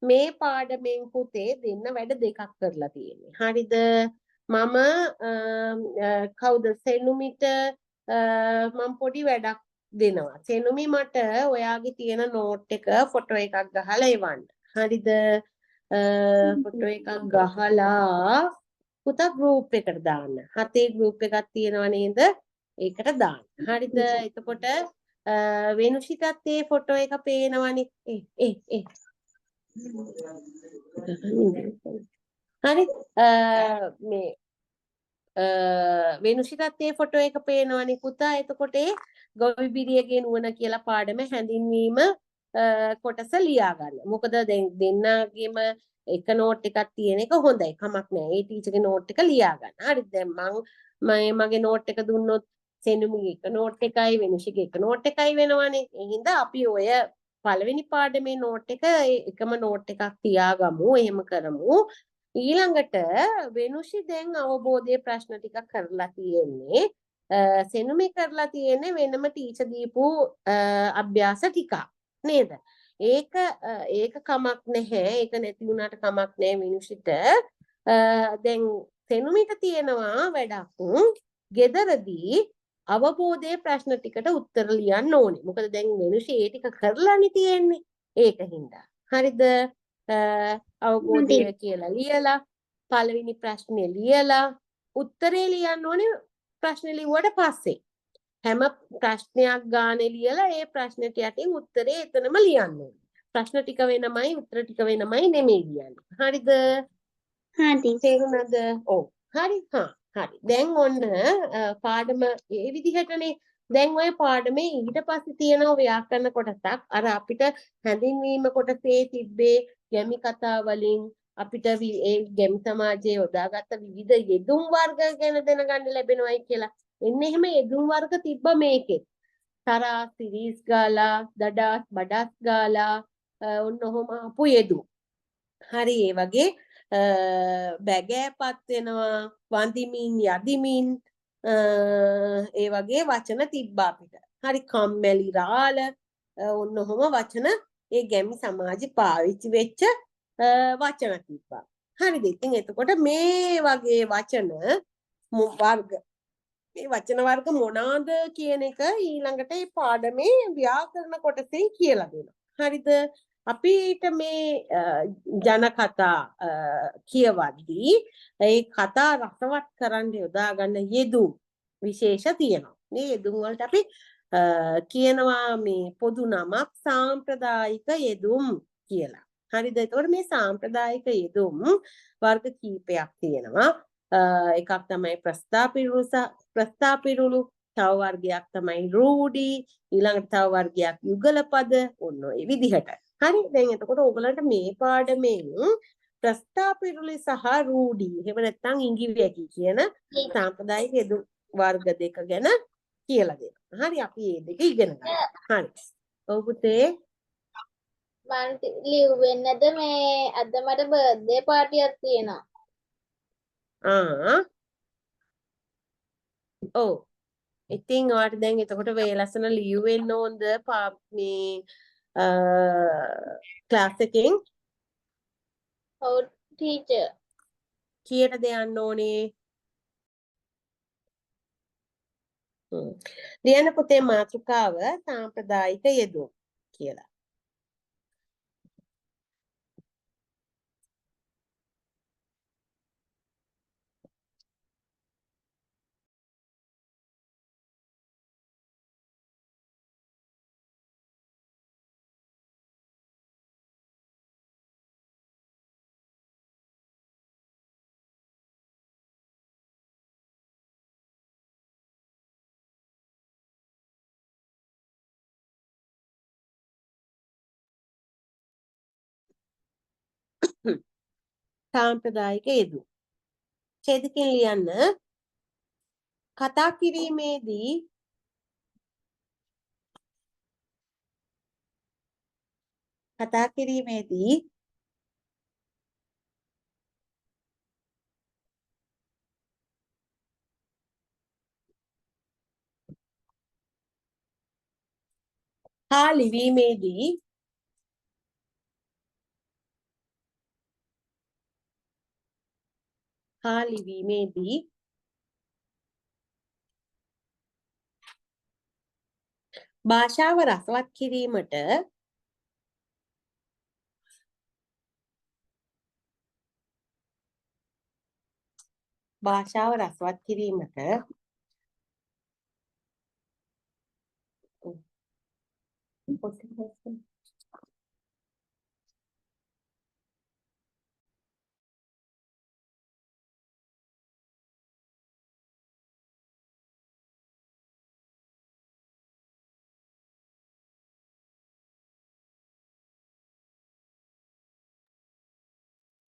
මේ පාඩමෙන් පුතේ දෙන්න වැඩ දෙකක් කරලා තියෙන්නේ. හරිද? මම කවුද සෙනුමිට මම පොඩි වැඩක් දෙනවා. සෙනුමි මට ඔයාගේ තියෙන නෝට් එක ෆොටෝ එකක් ගහලා එවන්න. හරිද? ෆොටෝ එකක් ගහලා පුතා ගෲප් එකට දාන්න. හතේ ගෲප් එකක් තියෙනවා නේද? ඒකට දාන්න. හරිද? එතකොට වෙනුෂිටත් ඒ ෆොටෝ එක පේනවනේ. ඒ ඒ ඒ හරි. මේ වෙනුෂිටත් ඒ ෆොටෝ එක පේනවනේ පුතා. එතකොට ඒ ගොවි බිරියගේ නුවණ කියලා පාඩම හැඳින්වීම කොටස ලියා ගන්න. මොකද දැන් දෙන්නාගේම එක නෝට් එකක් තියෙන එක හොඳයි. කමක් නෑ. ඒ ටීචර්ගේ නෝට් එක ලියා ගන්න. හරි. දැන් මං මගේ නෝට් එක දුන්නොත් සෙනුමිගේ එක නෝට් එකයි වෙනුෂිගේ එක නෝට් එකයි වෙනවනේ. ඒ හින්දා අපි ඔය පළවෙනි පාඩමේ නෝට් එක එකම නෝට් එකක් තියාගමු. එහෙම කරමු. ඊළඟට වෙනුෂි දැන් අවබෝධයේ ප්‍රශ්න ටික කරලා තියෙන්නේ. සෙනුමි කරලා තියෙන්නේ වෙනම ටීචර් දීපු අභ්‍යාස ටිකක් නේද? ඒක ඒක කමක් නැහැ. ඒක නැති වුණාට කමක් නැහැ වෙනුෂිට. දැන් සෙනුමිට තියෙනවා වැඩක් ගෙදරදී අවබෝධයේ ප්‍රශ්න ටිකට උත්තර ලියන්න ඕනේ. මොකද දැන් වෙනුෂි ඒ ටික කරලානේ තියෙන්නේ. ඒක හින්දා. හරිද? අවබෝධය කියලා ලියලා පළවෙනි ප්‍රශ්නේ ලියලා උත්තරේ ලියන්න ඕනේ ප්‍රශ්නේ ලිව්වට පස්සේ. හැම ප්‍රශ්නයක් ගානේ ලියලා ඒ ප්‍රශ්නෙට යටින් උත්තරේ එතනම ලියන්න ඕනේ. ප්‍රශ්න ටික වෙනමයි උත්තර ටික වෙනමයි නෙමෙයි ලියන්නේ. හරිද? හරි. තේරුණාද? ඔව්. හරි. හා හරි. දැන් ඔන්න පාඩම ඒ විදිහටනේ. දැන් ඔය පාඩමේ ඊට පස්සේ තියෙන ව්‍යාකරණ කොටසක් අර අපිට හැඳින්වීම කොටසේ තිබ්බේ ගැමි කතා වලින් අපිට ඒ ගැමි සමාජයේ යොදාගත්ත විවිධ යෙදුම් වර්ග ගැන දැනගන්න ලැබෙනවයි කියලා. එන්න එහෙම යෙදුම් වර්ග තිබ්බ මේකෙත්. තරා සිරීස් ගාලා, දඩාස් බඩාස් ගාලා ඔන්න ඔහොම ආපු යෙදුම්. හරි. ඒ වගේ බැගෑපත් වෙනවා, වඳිමින් යදිමින් ඒ වගේ වචන තිබ්බා අපිට. හරි. කම්මැලි රාළ ඔන්න ඔහොම වචන ඒ ගැමි සමාජෙ පාවිච්චි වෙච්ච වචන තිබ්බා. හරිද? ඉතින් එතකොට මේ වගේ වචන වර්ග මේ වචන වර්ග මොනවාද කියන එක ඊළඟට මේ පාඩමේ ව්‍යාකරණ කොටසෙන් කියලා දෙනවා. හරිද? අපිට මේ ජන කතා කියවද්දී ඒ කතා රසවත් කරන්න යොදා ගන්න යෙදුම් විශේෂ තියෙනවා. මේ යෙදුම් වලට අපි කියනවා මේ පොදු නමක් සාම්ප්‍රදායික යෙදුම් කියලා. හරිද? එතකොට මේ සාම්ප්‍රදායික යෙදුම් වර්ග කීපයක් තියෙනවා. එකක් තමයි ප්‍රස්තාපිරුළු, තව වර්ගයක් තමයි රූඩි, ඊළඟට තව වර්ගයක් යුගල පද, ඔන්න ඔය විදිහට. හරි. දැන් එතකොට ඕගොල්ලන්ට මේ පාඩමෙන් ප්‍රස්තාපිරුළු සහ රූඩි, එහෙම නැත්නම් ඉඟිවැකි කියන සාම්ප්‍රදායික යෙදුම් වර්ග දෙක ගැන කියලා දෙනවා. හරි. අපි මේ දෙක ඉගෙන ගමු. හරි. ඔව් පුතේ. මං ලිව්වේ නැද මේ අද මට බර්ත්ඩේ පාටියක් තියෙනවා. ආ. ඔව්. ඉතින් ඔයාට දැන් එතකොට වේලසන ලියුවෙන්න ඕනද මේ ක්ලාස් එකෙන්? ඔව් ටීචර්. කීයටද යන්න ඕනේ? ලියන්න පුතේ මාතෘකාව සාම්ප්‍රදායික යෙදුම් කියලා. සාම්ප්‍රදායික යෙදුම්. ඡේදකින් ලියන්න. කතා කිරීමේදී කතා කිරීමේදී හා ලිවීමේදී හා ලිවීමේදී භාෂාව රසවත් කිරීමට භාෂාව රසවත් කිරීමට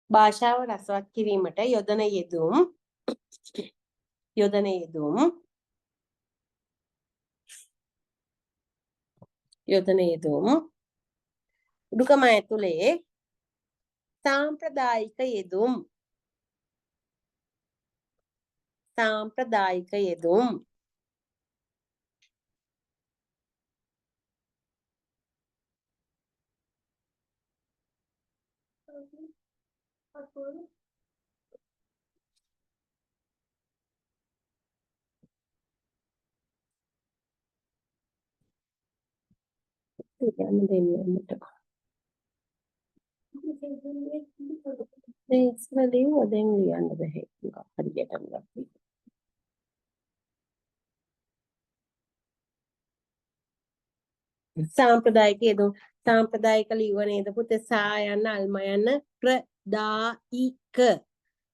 භාෂාව රසවත් කිරීමට යොදන යෙදුම් යොදන යෙදුම් යොදන යෙදුම් උඩුකම ඇතුලේ සාම්ප්‍රදායික යෙදුම් සාම්ප්‍රදායික යෙදුම් ලියන්න දෙන්න මට. මේ ඉස්සර ලිව්වා දැන් ලියන්න බැහැ. හරියටම ගත්තා. සාම්ප්‍රදායික යෙදුම් සාම්ප්‍රදායික ලිව්ව නේද පුතේ? සා යන්න අල්ම යන්න ප්‍රදායික.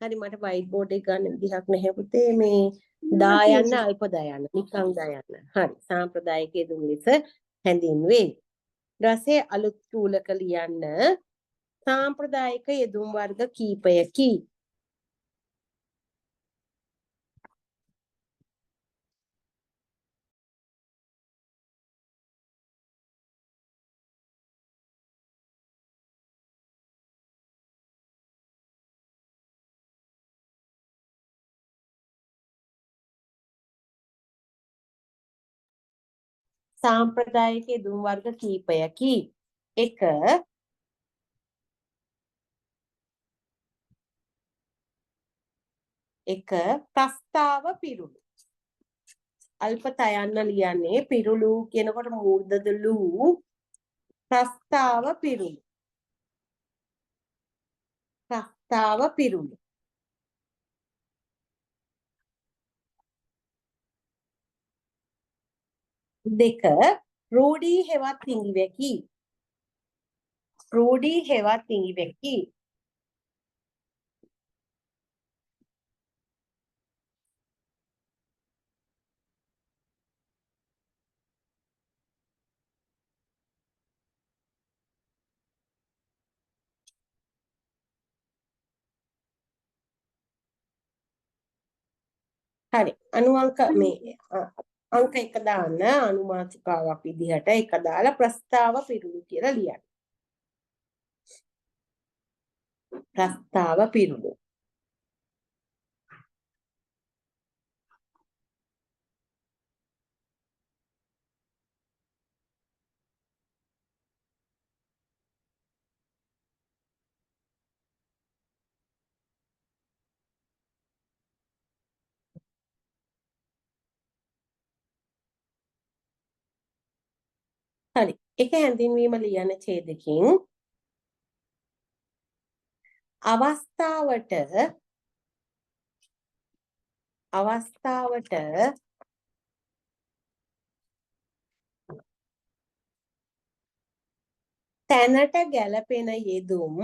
හරි මට වයිට් බෝඩ් එක ගන්න විදිහක් නැහැ පුතේ. මේ දා යන්න අල්ප දා යන්න නිකං දා යන්න. හරි සාම්ප්‍රදායික යෙදුම් ලෙස හැඳින්වේ. රසයේ අලුත් රූලක ලියන්න සාම්ප්‍රදායික යෙදුම් වර්ග කීපයකි. සාම්ප්‍රදායික යෙදුම් වර්ග කීපයකි. 1 එක ප්‍රස්තාව පිරුළු. අල්ප තයන්න ලියන්නේ පිරුළු කියනකොට මූර්ධද ලූ ප්‍රස්තාව පිරුළු. ප්‍රස්තාව පිරුළු. දෙක රූඩී හෙවත් ඉඟිවැකි. රූඩී හෙවත් ඉඟිවැකි. හරි අනුඅංක මේ අංක 1 දාන්න අනුමාතිකාවක් විදිහට එක දාලා ප්‍රස්තාව පිරුළු කියලා ලියන්න. ප්‍රස්තාව පිරුළු. හරි. එක හැඳින්වීම ලියන ඡේදකින් අවස්ථාවට අවස්ථාවට තැනට ගැලපෙන යෙදුම්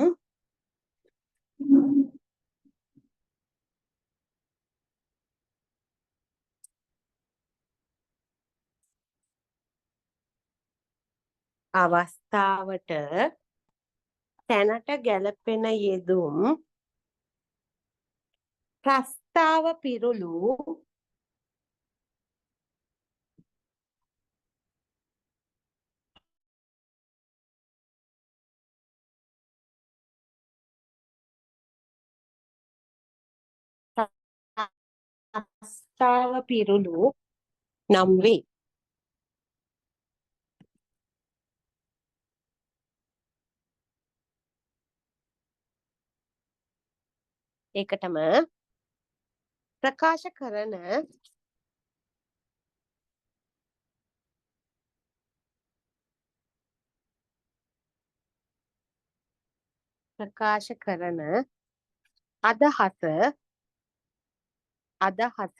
අවස්ථාවට තැනට ගැලපෙන යෙදුම් ප්‍රස්තාව පිරුළු ප්‍රස්තාව පිරුළු නම් වේ. ඒකටම ප්‍රකාශ කරන ප්‍රකාශ කරන අදහස අදහස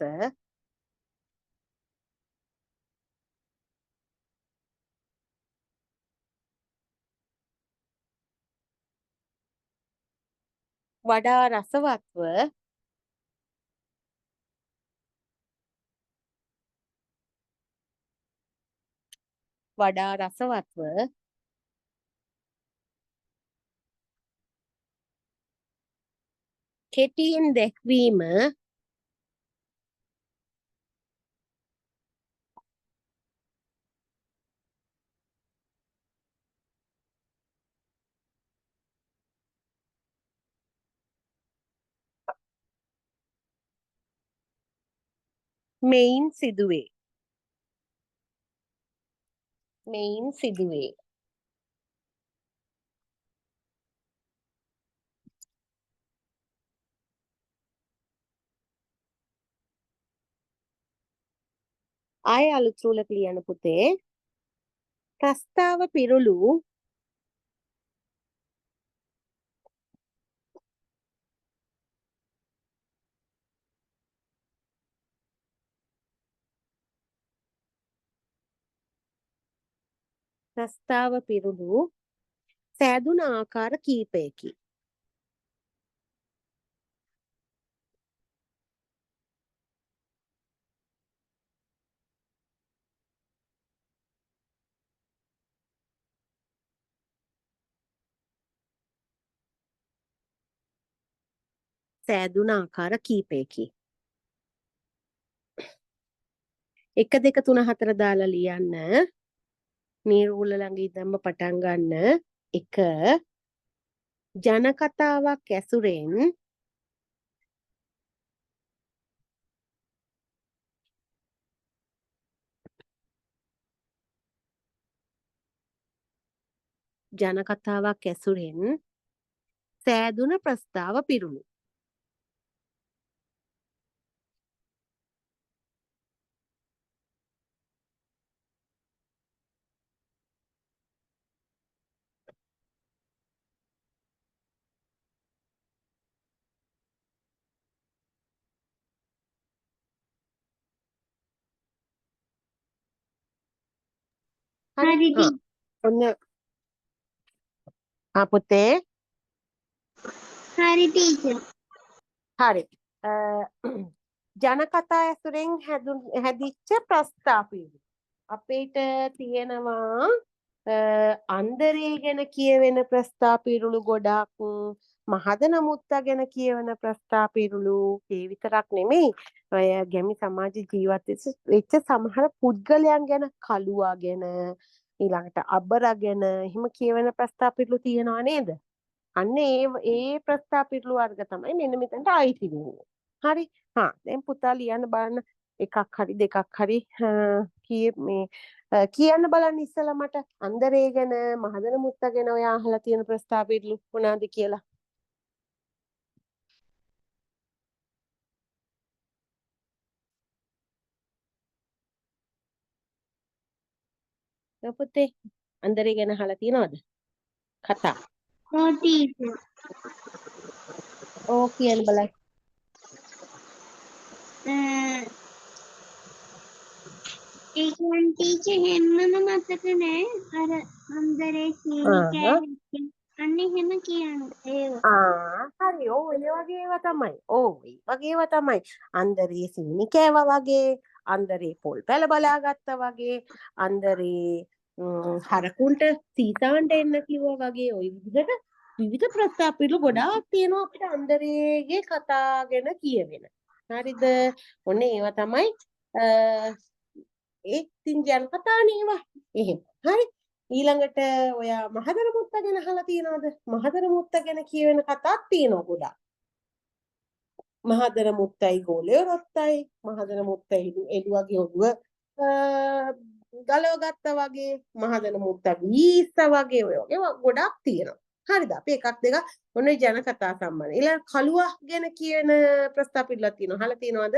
වඩා රසවත්ව වඩා රසවත්ව කෙටියෙන් දැක්වීම මෙයින් සිදුවේ. මෙයින් සිදුවේ. ආය අලුත් රූලක ලියන්න පුතේ. ප්‍රස්තාව පිරුළු ප්‍රස්තාව පිරුළු සෑදුන ආකාර කීපයකි. සෑදුන ආකාර කීපයකි. 1 2 3 4 දාලා ලියන්න. මේ රූල ළඟ ඉඳන්ම පටන් ගන්න. 1 ජන කතාවක් ඇසුරෙන් ජන කතාවක් ඇසුරෙන් සෑදුන ප්‍රස්තාව පිරුණු. හරි. හරි ආ ඔන්න ආ පුතේ. හරි ටීචර්. හරි. ජන කතා ඇසුරෙන් හැදිච්ච ප්‍රස්තාව පිරුළු. අපිට තියෙනවා අන්දරේ ගැන කියවෙන ප්‍රස්තාව පිරුළු ගොඩක්, මහදන මුත්තා ගැන කියවන ප්‍රස්තාව පිරුළු. ඒ විතරක් නෙමෙයි, ඔය ගැමි සමාජ ජීවත් වෙච්ච සමහර පුද්ගලයන් ගැන, කළුවා ගැන, ඊළඟට අබර ගැන එහෙම කියවන ප්‍රස්තාව පිරුළු තියෙනවා නේද? අන්න ඒ ඒ ප්‍රස්තාව පිරුළු වර්ග තමයි මෙන්න මෙතනට අයිති වෙන්නේ. හරි. හා දැන් පුතා ලියන්න බලන්න එකක් හරි දෙකක් හරි මේ කියන්න බලන්න ඉස්සෙල්ලා මට අන්දරේ ගැන මහදන මුත්තා ගැන ඔයා අහලා තියෙන ප්‍රස්තාව පිරුළු මොනවාද කියලා. ඔව් පුතේ අන්දරේ ගැන අහලා තියෙනවද? කතා. ඔව් ටීචර්. ඔව් කියන්න බලන්න. ඒ කියන්නේ ටීචර් හැමම මතක නෑ. අර අන්දරේ සීනි කෑල්ල අන්න එහෙම කියන්න ඒවා. ආ හරි. ඔව් ඒ වගේ ඒවා තමයි. ඔව් ඒ වගේ ඒවා තමයි. අන්දරේ සීනි කෑවා වගේ, අන්දරේ පොල් පැල බලාගත්තා වගේ, අන්දරේ හරකුන්ට සීතාන්ට එන්න කිව්වා වගේ ඔය විදිහට විවිධ ප්‍රස්තාව ගොඩාක් තියෙනවා අපිට අන්දරේගේ කතා ගැන කියවෙන. හරිද? ඔන්න ඒවා තමයි ඒ ඉතින් ජන කතානේ ඒවා. එහෙම. හරි. ඊළඟට ඔයා මහදර මුත්ත ගැන අහලා තියෙනවද? මහදර මුත්ත ගැන කියවෙන කතාත් තියෙනවා ගොඩාක්. මහදර මුත්තයි ගෝලයෝ රොත්තයි, මහදර මුත්තයි එළුවගේ ඔළුව ගලව ගත්තා වගේ, මහදර මුත්තා වීස්සා වගේ ඔය වගේ ගොඩාක් තියෙනවා. හරිද? අපි එකක් දෙකක් ඔන්න ඔය ජන කතා සම්බන්ධ. ඊළඟ කළුවා ගැන කියන ප්‍රස්තාව පිළිලා තියෙනවා. අහලා තියෙනවද?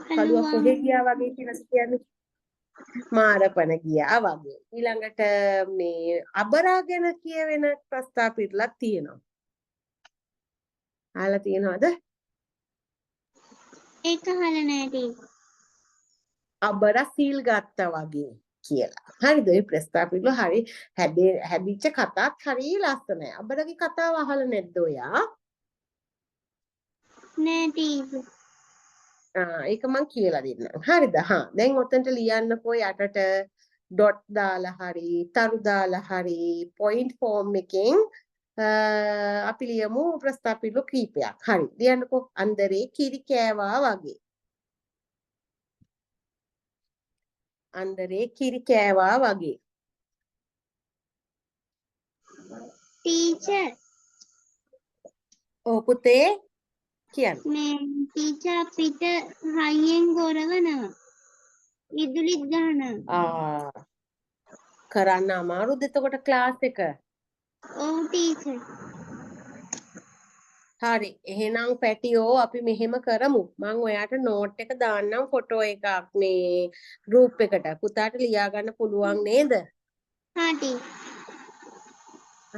කළුවා කොහෙ ගියා වගේ කියලා කියන්නේ? මාරපණ ගියා වගේ. ඊළඟට මේ අබරා ගැන කියවෙන ප්‍රස්තාව පිළිලා තියෙනවා. අහලා තියෙනවද? ඒක අහලා නෑ ටීචර්. අබරා සීල් ගත්තා වගේ කියලා. හරිද? ඔය ප්‍රස්තාව පිළිලා හරි හැදිච්ච කතාත් හරි ලස්සනයි. අබරගේ කතාව අහලා නැද්ද ඔයා? නෑ ටීචර්. ඒක මං කියලා දෙන්නම්. හරිද? හා දැන් ඔතනට ලියන්නකෝ යටට ඩොට් දාලා හරි, තරු දාලා හරි, පොයින්ට් ෆෝම් එකෙන් අපි ලියමු ප්‍රස්තාව පිළිලු කීපයක්. හරි. ලියන්නකෝ අන්දරේ කිරි කෑවා වගේ. අන්දරේ කිරි කෑවා වගේ. ටීචර් ඔව් පුතේ කියන්න. මේ ටීචර් අපිට හයියෙන් ගොරවනවා. විදුලිත් ගහනවා. ආ කරන්න අමාරුද එතකොට ක්ලාස් එක? ඔව් ටීචර්. හරි. එහෙනම් පැටියෝ අපි මෙහෙම කරමු. මං ඔයාට නෝට් එක දාන්නම් ෆොටෝ එකක් මේ ගෲප් එකට. පුතාට ලියා ගන්න පුළුවන් නේද? හා ටීචර්.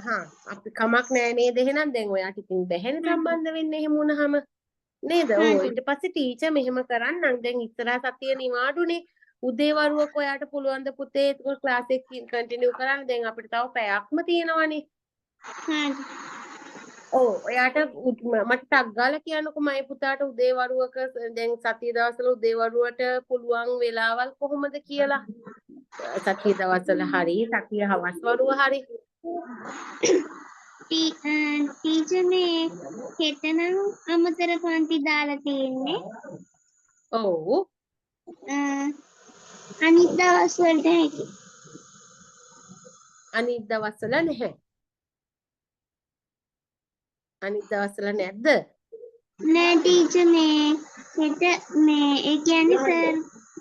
හා අපි කමක් නෑ නේද එහෙනම් දැන් ඔයාට ඉතින් බැහැනේ සම්බන්ධ වෙන්න එහෙම වුණාම නේද? ඔව් ඊට පස්සේ ටීචර් මෙහෙම කරන්නම්. දැන් ඉස්සරහ සතිය නිවාඩුනේ. උදේ වරුවක ඔයාට පුළුවන් ද පුතේ එතකොට ක්ලාස් එක කන්ටිනියු කරන්න? දැන් අපිට තව පැයක්ම තියෙනවනේ. හා ඔව් ඔයාට මට ටක් ගාලා කියන්නකෝ මගේ පුතාට උදේ වරුවක දැන් සතිය දවස්වල උදේ වරුවට පුළුවන් වෙලාවල් කොහොමද කියලා. සතිය දවස්වල හරි සතිය හවස් වරුව හරි. ටීචර් මේ හෙට නම් අමතර පන්ති දාලා තියෙන්නේ. ඔව් අනිත් දවස් වලට හැකි. අනිත් දවස්වල නැහැ. අනිත් දවස්වල නැද්ද? නෑ ටීචර් මේ හෙට මේ ඒ කියන්නේ සර්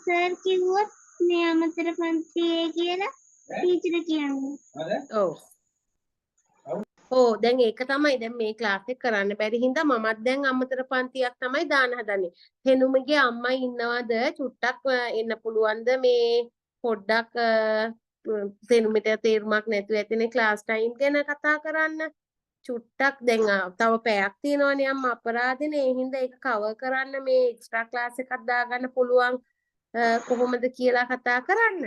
සර් කිව්වොත් මේ අමතර පන්තියේ කියලා ටීචර් කියන්නේ. ඔව්. ඔව් දැන් ඒක තමයි දැන් මේ ක්ලාස් එක කරන්න බැරි හින්දා මමත් දැන් අමතර පන්තියක් තමයි දාන්න හදන්නේ. හෙනුමගේ අම්මා ඉන්නවද චුට්ටක් එන්න පුළුවන්ද මේ පොඩ්ඩක් තෙනුමිට තේරුමක් නැතුව ඇතිනේ ක්ලාස් ටයිම් ගැන කතා කරන්න. චුට්ටක් දැන් තව පැයක් තියෙනවනේ අම්මා අපරාධනේ. ඒ හින්දා ඒක කවර් කරන්න මේ එක්ස්ට්‍රා ක්ලාස් එකක් දාගන්න පුළුවන් කොහොමද කියලා කතා කරන්න.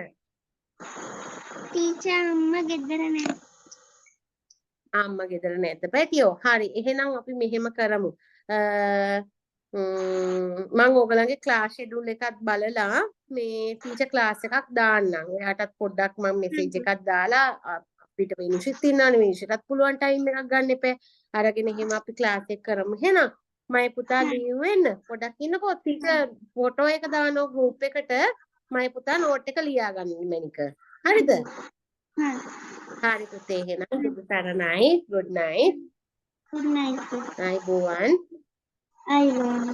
ටීචර් අම්මා ගෙදර නෑ. අම්මා ගෙදර නැද්ද පැටියෝ? හරි එහෙනම් අපි මෙහෙම කරමු. මං ඕගොල්ලන්ගේ ක්ලාස් ෂෙඩියුල් එකත් බලලා මේ ටීචර් ක්ලාස් එකක් දාන්නම්. ඔයාටත් පොඩ්ඩක් මං මෙසේජ් එකක් දාලා අපිට වෙනුෂිත් ඉන්නවනේ වෙනුෂිටත් පුළුවන් ටයිම් එකක් ගන්න එපා. අරගෙන එහෙම අපි ක්ලාස් එක කරමු. එහෙනම් මගේ පුතා ලීව් වෙන්න පොඩක් ඉන්නකෝ. ටීචර් ෆොටෝ එක දානවා ගෲප් එකට. මගේ පුතා නෝට් එක ලියා ගන්න මැනික. හරිද? හරි පුතේ එහෙනම් බුදු සරණයි. Good night. Good night. ආයිබෝවන්. ආයිබෝවන්.